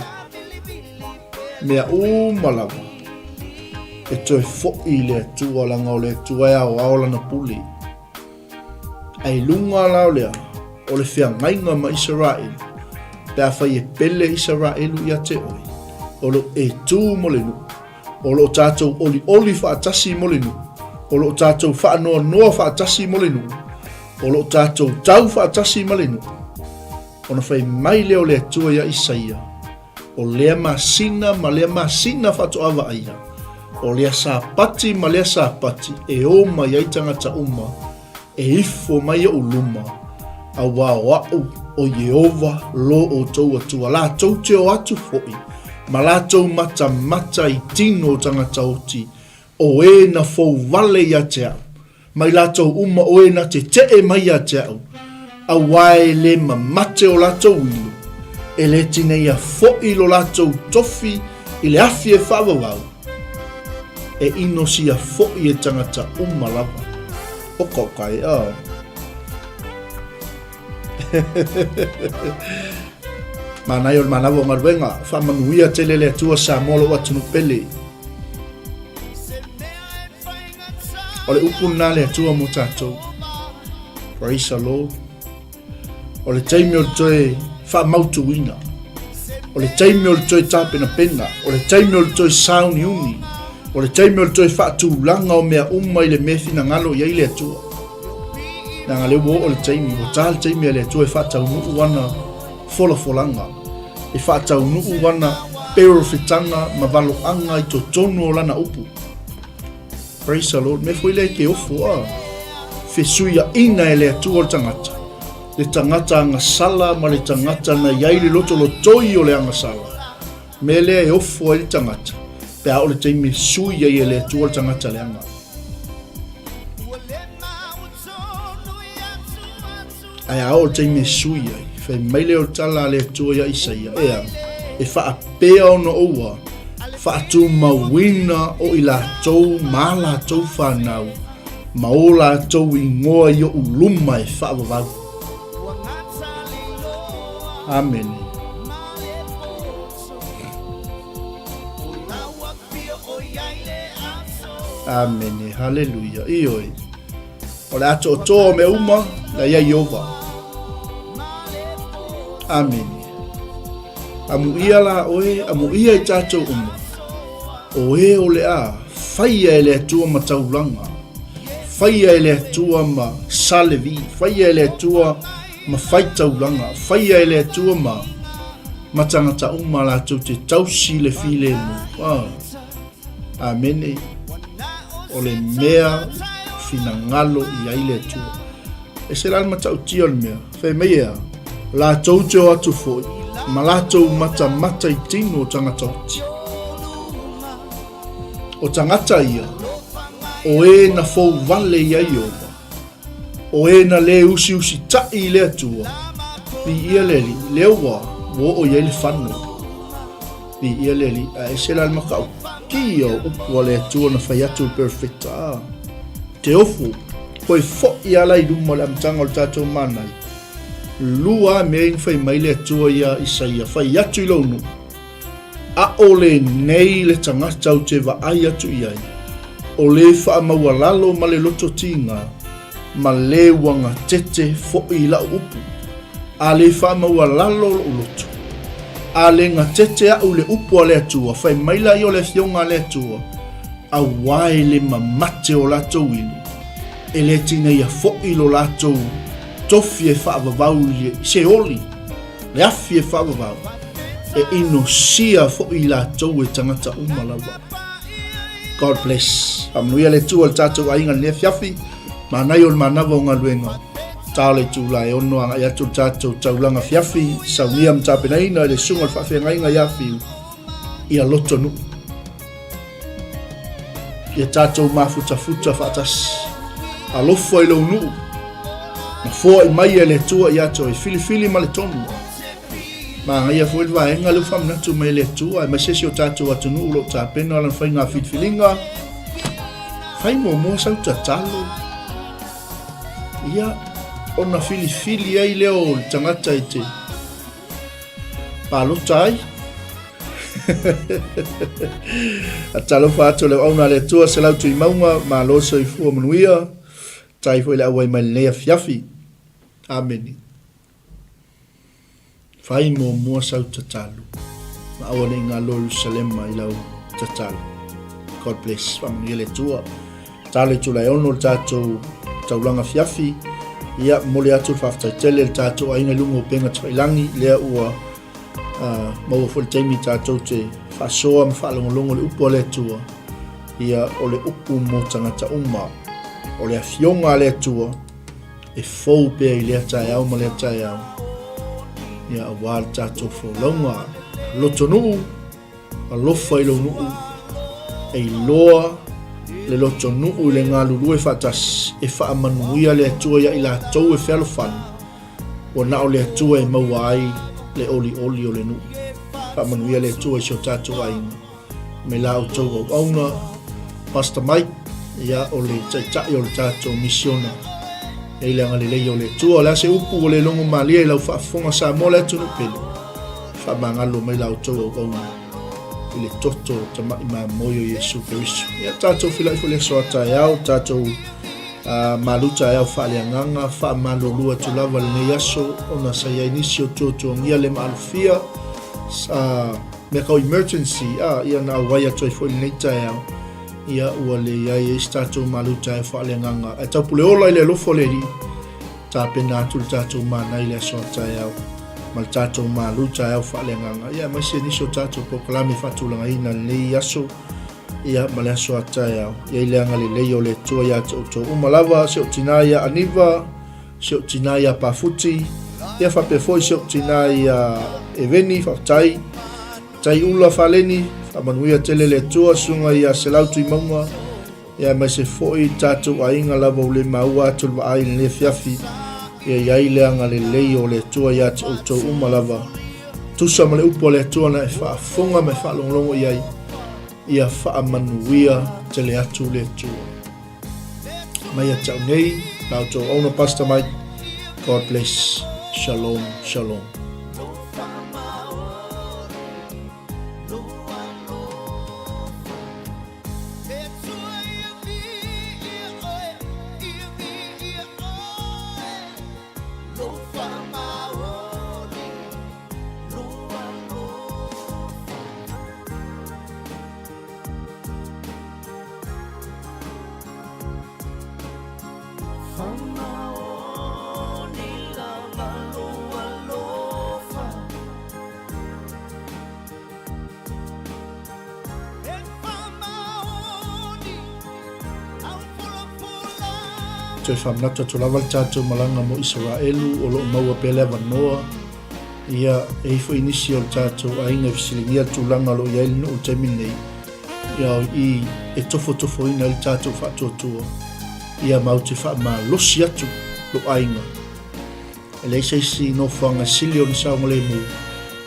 mea uma lava e toe foi i le Atua, leaga o le Atua e aoao lana pule. Ae i luga la o lea, o le feagaiga ma Isaraelu, pe afai e pele Isaraelu ia te oe, o lo o e tu mo le nuu, O lo o tatou olioli faatasi mo le nuu. O lo o tatou faanoanoa faatasi mo le nuu. O lo o tatou tau faatasi ma le nuu. Ona fai mai lea o le Atua ia Isaia, O lea masina ma lea masina faatoa vaaia, o lea Sapati ma lea Sapati e o mai ai tagata uma E ifo mai oʻu luma, auā o aʻu o Ieova lo outou Atua, latou te o atu foi ma latou matamata i tino o tagata oti, o e na fou wale ia te aʻu, mai latou uma o e na teteʻe mai ia te aʻu, auā e le mamate o latou ilo, e le tineia foi lo latou tofi i le afi e faavavau, e inosia foi e tagata uma lava. Oka oka e a. Manaia o le manawa o galuega, faamanuia tele le Atua Samoa lou atunuu pele. O le upu lena le Atua mo tatou. Praise the Lord. O le taimi o le toe faamautuina. O le taimi o le toe tapenapena. O le taimi o le toe sauniuni. O le taimi o le toe faatulaga o mea uma i le mea finagalo i ai le Atua. Leaga lea ua oo le taimi, ua ta le taimi a le Atua e faataunuu ana folafolaga, e faataunuu ana perofetaga ma valoaga i totonu o lana upu. Praise the Lord. Mea foi lea e te ofo a fesuiaina e le Atua o le tagata. le tagata agasala ma le tagata na i ai le lotolotoi o le agasala. Mea lea e ofo ai le tagata, pe a oo le taimi e sui ai e le Atua le tagata leaga. Ae a oo le taimi e sui ai, fai mai lea o le tala a le Atua ia Isaia, ea, e faapea ona oua faatumauina o i latou ma a latou fanau ma o latou ingoa i oʻu luma e faavavau. Amene. Amene. Haleluia. Ioe. O le atoatoa o mea uma, la ia Iova. Amene. Amuia la oe, amuia i tātou uma. O e o le a, faia e le Atua ma taulaga, faia e le Atua ma salevi, faia e le Atua ma faitaulaga, faia e le Atua ma ma tagata uma latou te tausi le filemu. Ah. Amene. O le mea finagalo i ai le Atua. E se la le matautia o le mea. Fai mai ea, latou te o atu foi, ma latou matamata i tino o tagata oti. O tagata ia, o e na fou vale ia Iova, o e na lē usiusitaʻi i le Atua, viia le Alii, lea ua ua oo i ai le fano. Viia le Alii, a ese la le matautia o upu a le Atua na fai atu i le perofeta, a te ofo, toe foʻi lava la i luma o le amataga o le tatou manai. Lua a mea i na fai mai le Atua ia Isaia, fai atu i lou nuu, Aʻole nei le tagata ou te vaai atu i ai, o le faamaualalo ma le loto tiga, ma le ua gatete foʻi i laʻu upu, a le faamaualalo loʻu loto. A le gatete aʻu i le upu a le Atua, fai mai la ia o le Afioga a le Atua, auā e le mamate o latou inu, e le tineia foʻi lo latou tofi e faavavau i se oli. Le afi e faavavau, e inosia foʻi i latou e tagata uma lava. God bless. Faamanuia le Atua i le tatou aiga i lenei afiafi. Manaia o le manava o galuega. Ta o le itula e ono agai atu le tatou taulaga afiafi, saunia ma tapenaina i le susuga o le faafeagaiga ia Fiu, ia Lotonuu. Ia tatou mafutafuta faatasi. Alofa i lou nuu. Na foai mai e le Atua ia te oe, filifili ma le tonu. Manaia foi le vaega lea ua faamanatu mai e le Atua, aemaise si o tatou atunuu o lo o tapena lana faiga filifiliga. Fai muamua sau tatalo. Ia, ona filifili ai lea o le tagata i te palota ai. Talofa atu le auauna a le Atua, Selau Tuimauga, malo soifua manuia, tai foi le auai mai lenei afiafi. Amene. Fai muamua sau tatalo, ma aua ne i galo Ierusalema i lau tatalo. God bless. Faamanuia le Atua. Talo i tula e ono le tatou taulaga afiafi. Ia, momoli atu le faafetai tele i le tatou aiga i luga o upega tafailangi, lea ua uh, maua foi le taimi tatou te faasoa ma faalogologo le upu a le Atua. Ia, o le upu mo tagata uma. O le afioga a le Atua e fou pea i lea taeao ma lea taeao. Ia, auā le tatou folauga. Lotonuu, alofa i lou nuu, e iloa le lotonuu i le galulue faatasi, e faamanuia le Atua ia i latou e fealofani, ua na o le Atua e maua ai le olioli o le nuu. Faamanuia le Atua i si o tatou aiga me la outou auauna. Pastor Mike, ia o le taitai o le tatou misiona. E i le agalelei o le Atua. O le a se upu ua le logo malie i lau faafofoga Samoa le atunuu pele. Faamagalo mai la outou auauna i le toto o tamaʻi mamoe o Iesu Keriso. Ia tatou filai foi le aso a taeao, tatou uh, malu taeao faaleagaga, faamalolua atu lava lenei aso ona sa i ai nisi o tuatuagia le maalofia uh, mea kau emergency, ah, ia na auai atu ai foi lenei taeao. Ia ua leai ai se tatou malu taeao faaleagaga. Ae taupule ola i le alofa o le Alii, tapena atu le tatou mana i le aso a taeao ma le tatou malu taeao faaleagaga. Ia aemaise nisi o tatou polokalame faatulagaina lenei aso ia ma le aso a taeao. Ia i le agalelei o le Atua ia te outou uma lava, si ou tina ia Aniva, Si ou tina ia Pafuti, ia faapea foi si ou tina ia Eveni, faafetai. Tai ula Faleni, faamanuia tele le Atua, susuga ia Selau Tuimauga, ia aemaise foi tatou aiga lava ua le maua atu le vaai i lenei afiafi, ia i ai le agalelei o le Atua ia te outou uma lava. Tusa ma le upu a le Atua na e faafofoga ma e faalogologo i ai, ia faamanuia tele atu le Atua. Mai ia te au nei, la outou auauna Pastor Mike, God bless, shalom, shalom. Toe faamanatu atu lava le tatou malaga mo Isaraelu o lo o maua pea le avanoa. Ia, e i ai foi nisi o le tatou aiga e fesiligia le tulaga o lo o i ai le nuu i le taimi lenei. Ia, o i e tofotofoina ai le tatou faatuatua, ia matou te faamalosi atu lou aiga. E leai se isi nofoaga sili ona saogalemu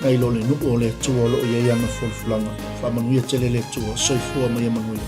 nai lo le nuu o le Atua o lo o i ai ana folafolaga. Faamanuia tele le Atua. Soifua ma ia manuia.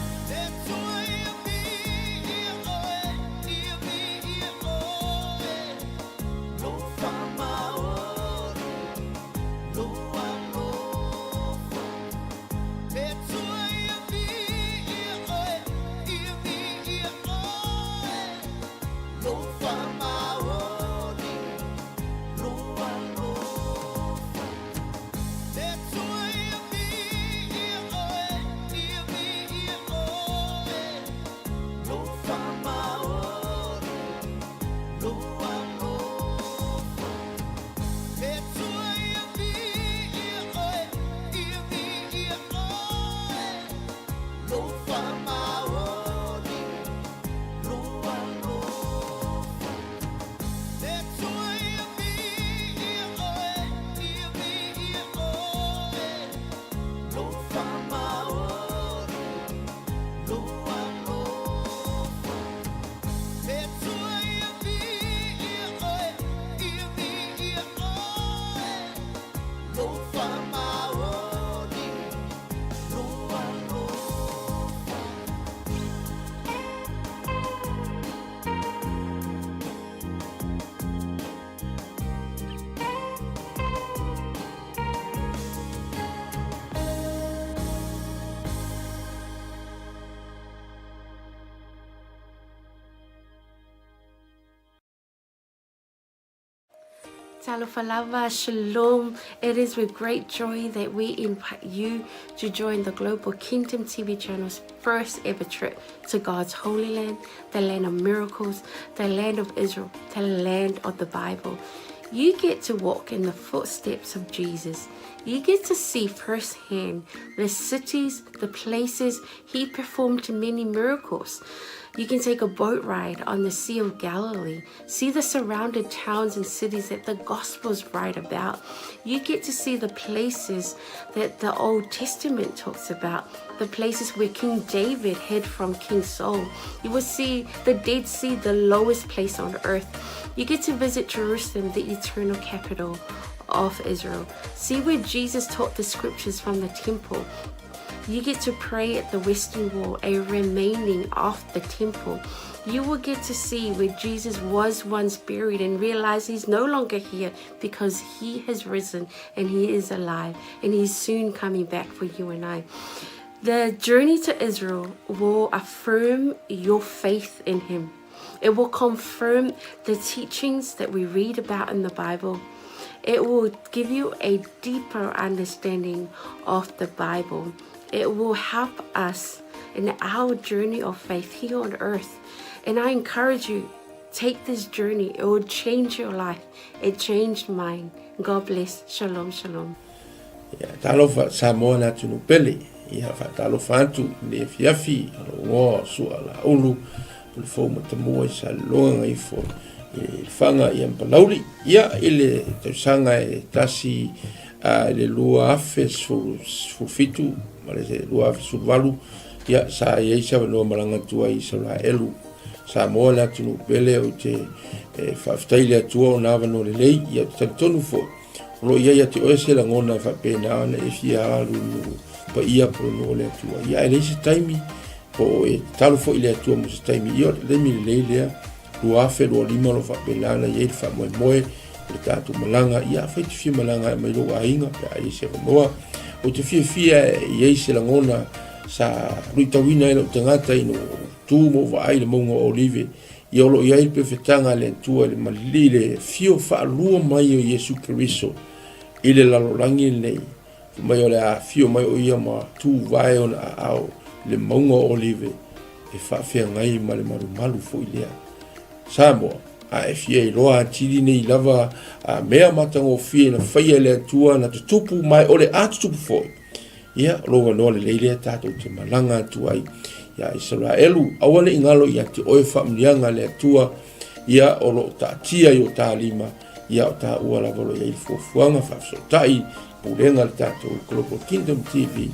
Talofa lava, shalom. It is with great joy that we invite you to join the Global Kingdom TV channel's first ever trip to God's holy land, the land of miracles, the land of Israel, the land of the Bible. You get to walk in the footsteps of Jesus. You get to see firsthand the cities, the places he performed many miracles. You can take a boat ride on the Sea of Galilee, see the surrounded towns and cities that the Gospels write about. You get to see the places that the Old Testament talks about, the places where King David hid from King Saul. You will see the Dead Sea, the lowest place on earth. You get to visit Jerusalem, the eternal capital of Israel. See where Jesus taught the scriptures from the temple. You get to pray at the Western Wall, a remaining of the temple. You will get to see where Jesus was once buried and realize he's no longer here because he has risen and he is alive and he's soon coming back for you and I. The journey to Israel will affirm your faith in him. It will confirm the teachings that we read about in the Bible. It will give you a deeper understanding of the Bible. It will help us in our journey of faith here on earth. And I encourage you, take this journey. It will change your life. It changed mine. God bless. Shalom, shalom. Ia, talofa Samoa le atunuu pele. Ia, faatalofa atu i le afiafi, lou igoa o Sua Laulu, o le fou matamua i Saleloga Gagaifo. i Lefaga ia ma Palauli. Ia i le tausaga e tasi i le 2017 ma le 2018, ia sa i ai se avanoa malaga atu ai i Isaraelu. Samoa le atunuu pele, ou te faafetai i le Atua ona avanoa lelei. Ia ou te talitonu foi o lo o i ai ia te oe se lagona e faapena ona e fia alu i nuu paia po o le nuu o le Atua. Ia ae leai se taimi po o e tatalo foi i le Atua mo se taimi. Ia o le taimi lelei lea 2025 o lo o faapena ona i ai le faamoemoe o le tatou malaga. Ia afai e te fia malaga e aumai lou aiga pe a i ai se avanoa. Ou te fiafia e i ai se lagona sa luitauina ai lou tagata ina ua ou tu ma ou vaai i le mauga o Olive. Ia o lo o i ai le pefetaga a le Atua i le malili le afio faalua mai o Iesu Keriso i le lalolagi lenei. Fai mai o le a afio mai o ia ma tuvae ona aao i le mauga o Olive e faafeagai ma le malumalu foi lea. Samoa, a e fia iloa atili nei lava a mea matagofie na faia e le Atua na tutupu ma o le a tutupu foi, ia, o lou avanoa lelei lea tatou te malaga atu ai ia Isaraelu. Aua ne i galo ia te oe faamanuiaga a le Atua, ia o lo o taatia i o ta lima, ia o taua lava o lo o i ai le fuafuaga faafesootai pulega a le tatou Global Kingdom TV,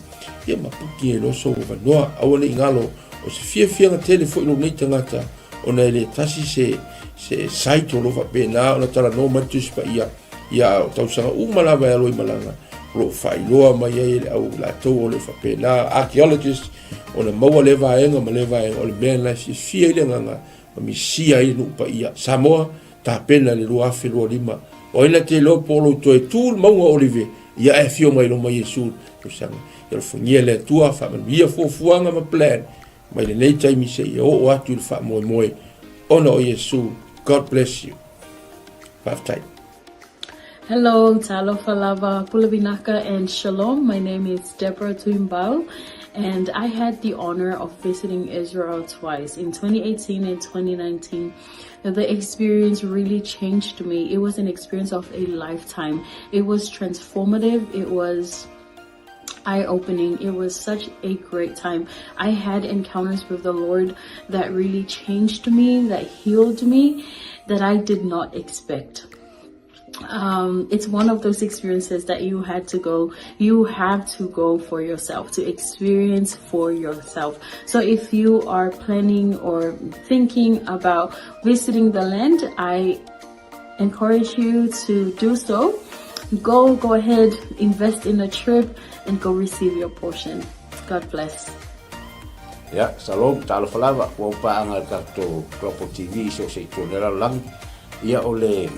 ia ma puki ai loa sou avanoa. Aua ne i galo, o se fiafiaga tele foi lou nei tagata, ona e le tasi se, se site o lo o faapena ona talanoa mai le Tusi Paia, ia o tausaga uma lava e alo i malaga, o lo o faailoa mai ai e le au latou o lo o faapena, archaeologist, ona maua lea vaega ma lea vaega, o le mea lena e fiafia ai le agaga, ma misia ai le nuu paia. Samoa, tapena i le 2025. O ai na te iloa po o lou toe tu le mauga o Olive, ia ae afio mai loma Iesu i le tausaga. Ia alofagia le Atua, faamanuia fuafuaga ma plan mai lenei taimi seia oo atu i le faamoemoe ona o Iesu. God bless you. Faafetai. Hello, talofa lava, pule vinaka and shalom. My name is Deborah Tuimbau and I had the honor of visiting Israel twice in 2018 and 2019. The experience really changed me. It was an experience of a lifetime. It was transformative. It was eye-opening. It was such a great time. I had encounters with the Lord that really changed me, that healed me, that I did not expect. It's one of those experiences that you had to go, you have to go for yourself, to experience for yourself. So if you are planning or thinking about visiting the land, I encourage you to do so. Go, go ahead, invest in a trip and go receive your portion. God bless. Ia, shalom, talofa lava, ua ou paaga i le tatou Global TV i so o se itu o le lalolagi. Ia, o le,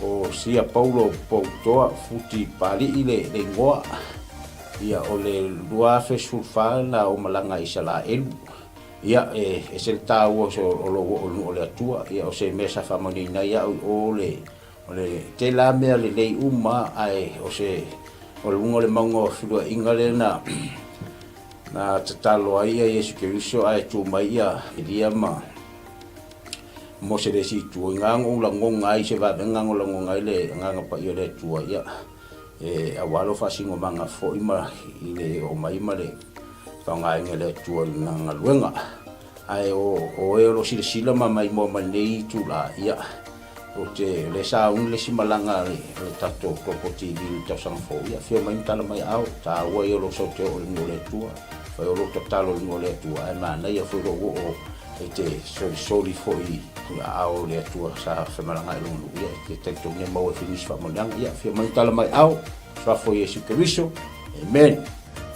o Sia Paulo Poutoa Futi Pali'i le, le igoa. Ia, o le 2014 na ou malaga i Isalaelu. Ia, e ese le taua o lou oo i luga o le Atua. Ia, o se mea sa faamanuiaina ai au i o le, o le tela mea lelei uma, ae o se, o luga o le mauga o feluaiga lea na, na tatalo ai ia Iesu Keriso ae tu mai ia Elia ma Mose le isi itu. I ngā ou lagona ai se vavega na lagona ai le Agaga Paia o le Atua, ia, e aua lou faasinomaga foi ma i le oo mai ma le faaaogaina e le Atua i lana galuega. Ae o oe o lo o silasila ma maimoa mai lenei itula, ia, ou te, o lea sa auni le isi malaga a le, a le tatou Global TV i le tausaga fou, ia, afio mai ma tala mai aao, taua ia o lou sau te oo i le nuu o le Atua, fai o lou tatalo i le nuu o le Atua, ae manaia foi lou oo e te solisoli foi i aao o le Atua sa femalagaai i lona nuu, ia, e te talitonu e maua ai foi nisi faamanuiaga, ia, afio mai ma tala mai aao, Suafa o Iesu Keriso. Amen.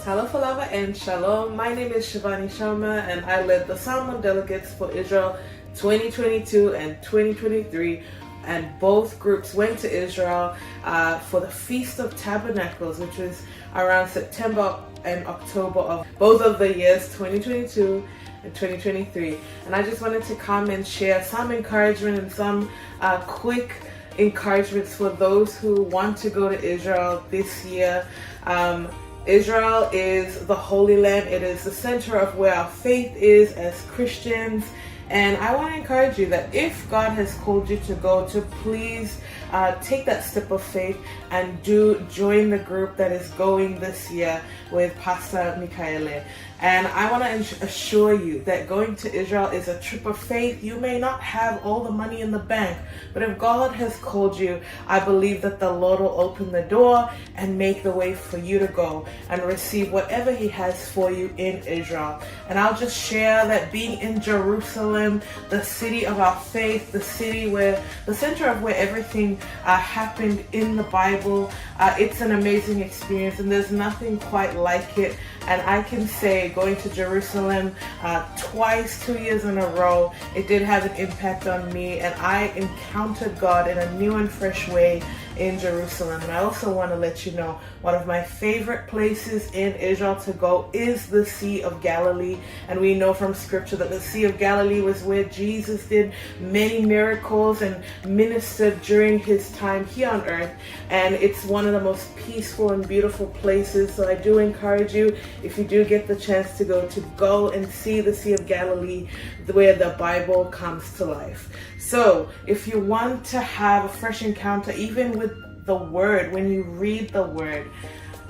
Talofa lava and shalom. My name is Shivani Sharma and I led the Samoan delegates for Israel 2022 and 2023 and both groups went to Israel uh, for the Feast of Tabernacles, which was around September and October of both of the years 2022 and 2023. And I just wanted to come and share some encouragement and some uh, quick encouragements for those who want to go to Israel this year. Um, Israel is the Holy Land. It is the center of where our faith is as Christians. And I want to encourage you that if God has called you to go, to please uh, take that step of faith and do join the group that is going this year with Pastor Mikaele. And I want to assure you that going to Israel is a trip of faith. You may not have all the money in the bank, but if God has called you, I believe that the Lord will open the door and make the way for you to go and receive whatever He has for you in Israel. And I'll just share that being in Jerusalem, the city of our faith, the city where the center of where everything uh, happened in the Bible, uh, it's an amazing experience, and there's nothing quite like it. And I can say, going to Jerusalem uh, twice, two years in a row, it did have an impact on me, and I encountered God in a new and fresh way in Jerusalem. And I also want to let you know one of my favorite places in Israel to go is the Sea of Galilee. And we know from scripture that the Sea of Galilee was where Jesus did many miracles and ministered during his time here on earth. And it's one of the most peaceful and beautiful places. So I do encourage you, if you do get the chance to go, to go and see the Sea of Galilee where the Bible comes to life. So if you want to have a fresh encounter, even with the Word, when you read the Word,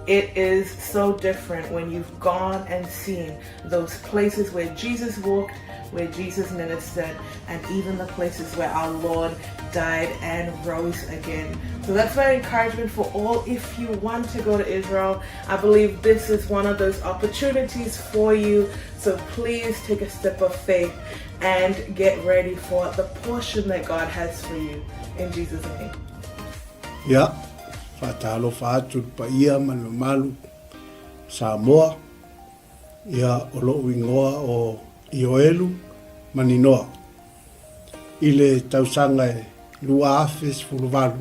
it is so different when you've gone and seen those places where Jesus walked, where Jesus ministered, and even the places where our Lord died and rose again. So that's my encouragement for all. If you want to go to Israel, I believe this is one of those opportunities for you. So please take a step of faith and get ready for the portion that God has for you. In Jesus' name. Ia, faatalofa atu i le paia ma le mamalu o Samoa. Ia, o lo'u igoa o Ioelu Maninoa. I le tausaga e 2018,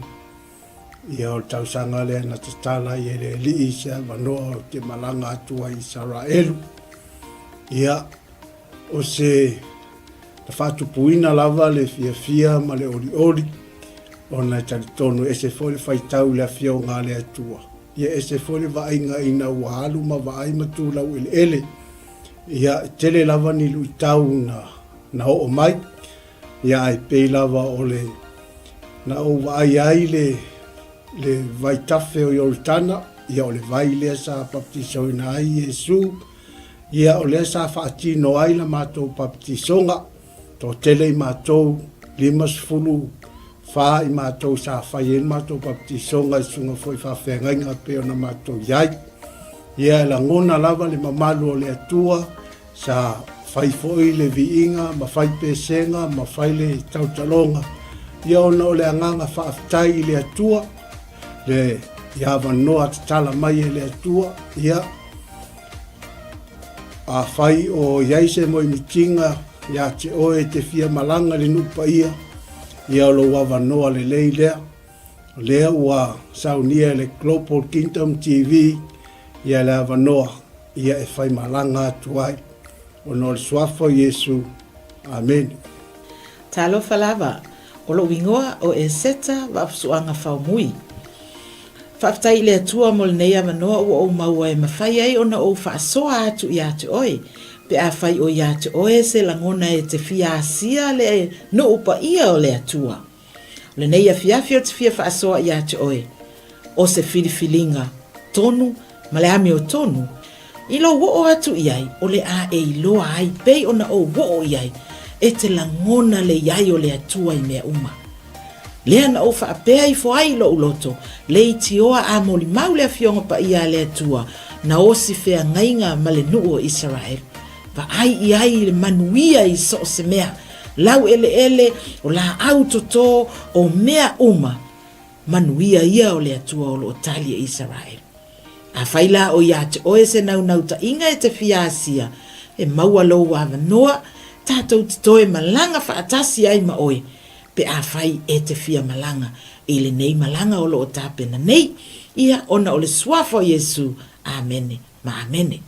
ia o le tausaga lea na tatala ai e le Alii se avanoa ou te malaga atu ai i Isaraelu. Ia, O se na faatupuina lava le fiafia ma le olioli, ona e talitonu e ese foi le faitau i le Afioga a le Atua, ia ese foi le vaaiga ina ua alu ma vaai ma tu laueleele. Ia, e tele lava ni luitau na, na oo mai, ia ae pei lava o le na ou vaai ai le, le vaitafe o Ioritana, ia o le vai lea sa baptisoina ai Iesu, Ia, o lea sa faatino ai la matou papatisoga, toatele i matou, 54 i matou sa fai ai le matou papatisoga i susuga foi i faafeagaiga e pei ona matou i ai. Ia, e lagona lava le mamalu o le Atua, sa fai foi le viiga ma fai pesega ma fai le tautaloga, ia ona o le agaga faafetai i le Atua, le i avanoa tatala mai e le Atua, ia, Afai o i ai se moemitiga ia te oe e te fia malaga i le nuu paia, ia o lou avanoa lelei lea. O lea ua saunia e le Global Kingdom TV ia le avanoa ia e fai malaga atu ai. Ona o le Suafa o Iesu. Amene. Talofa lava, o lou igoa o Eseta Vaafusuaga Faumui. Faafetai i le Atua mo lenei avanoa ua ou maua e mafai ai ona ou faasoa atu ia te oe, pe afai o ia te oe se lagona e te fia asia le nuu paia o le Atua. O lenei afiafi ou te fia faasoa ia te oe, o se filifiliga tonu ma le amiotonu, i lou oo atu i ai o le a e iloa ai pei ona ou oo i ai, e te lagona le i ai o le Atua i mea uma. Lea na ou faapea ifo ai i lou loto, leitioa a molimau le Afioga Paia a le Atua, na osi feagaiga ma le nuu o Isaraelu. Vaai i ai i le manuia i so o se mea, laueleele, o laau toto, o mea uma, manuia ia o le Atua o lo o tali e Isaraelu. Afai la o ia te oe se naunautai-ga e te fia asia, e maua lou avanoa, tatou te toe malaga faatasi ai ma oe, pe afai e te fia malaga i lenei malaga o lo o tapena nei, ia ona o le Suafa o Iesu. Amene ma amene.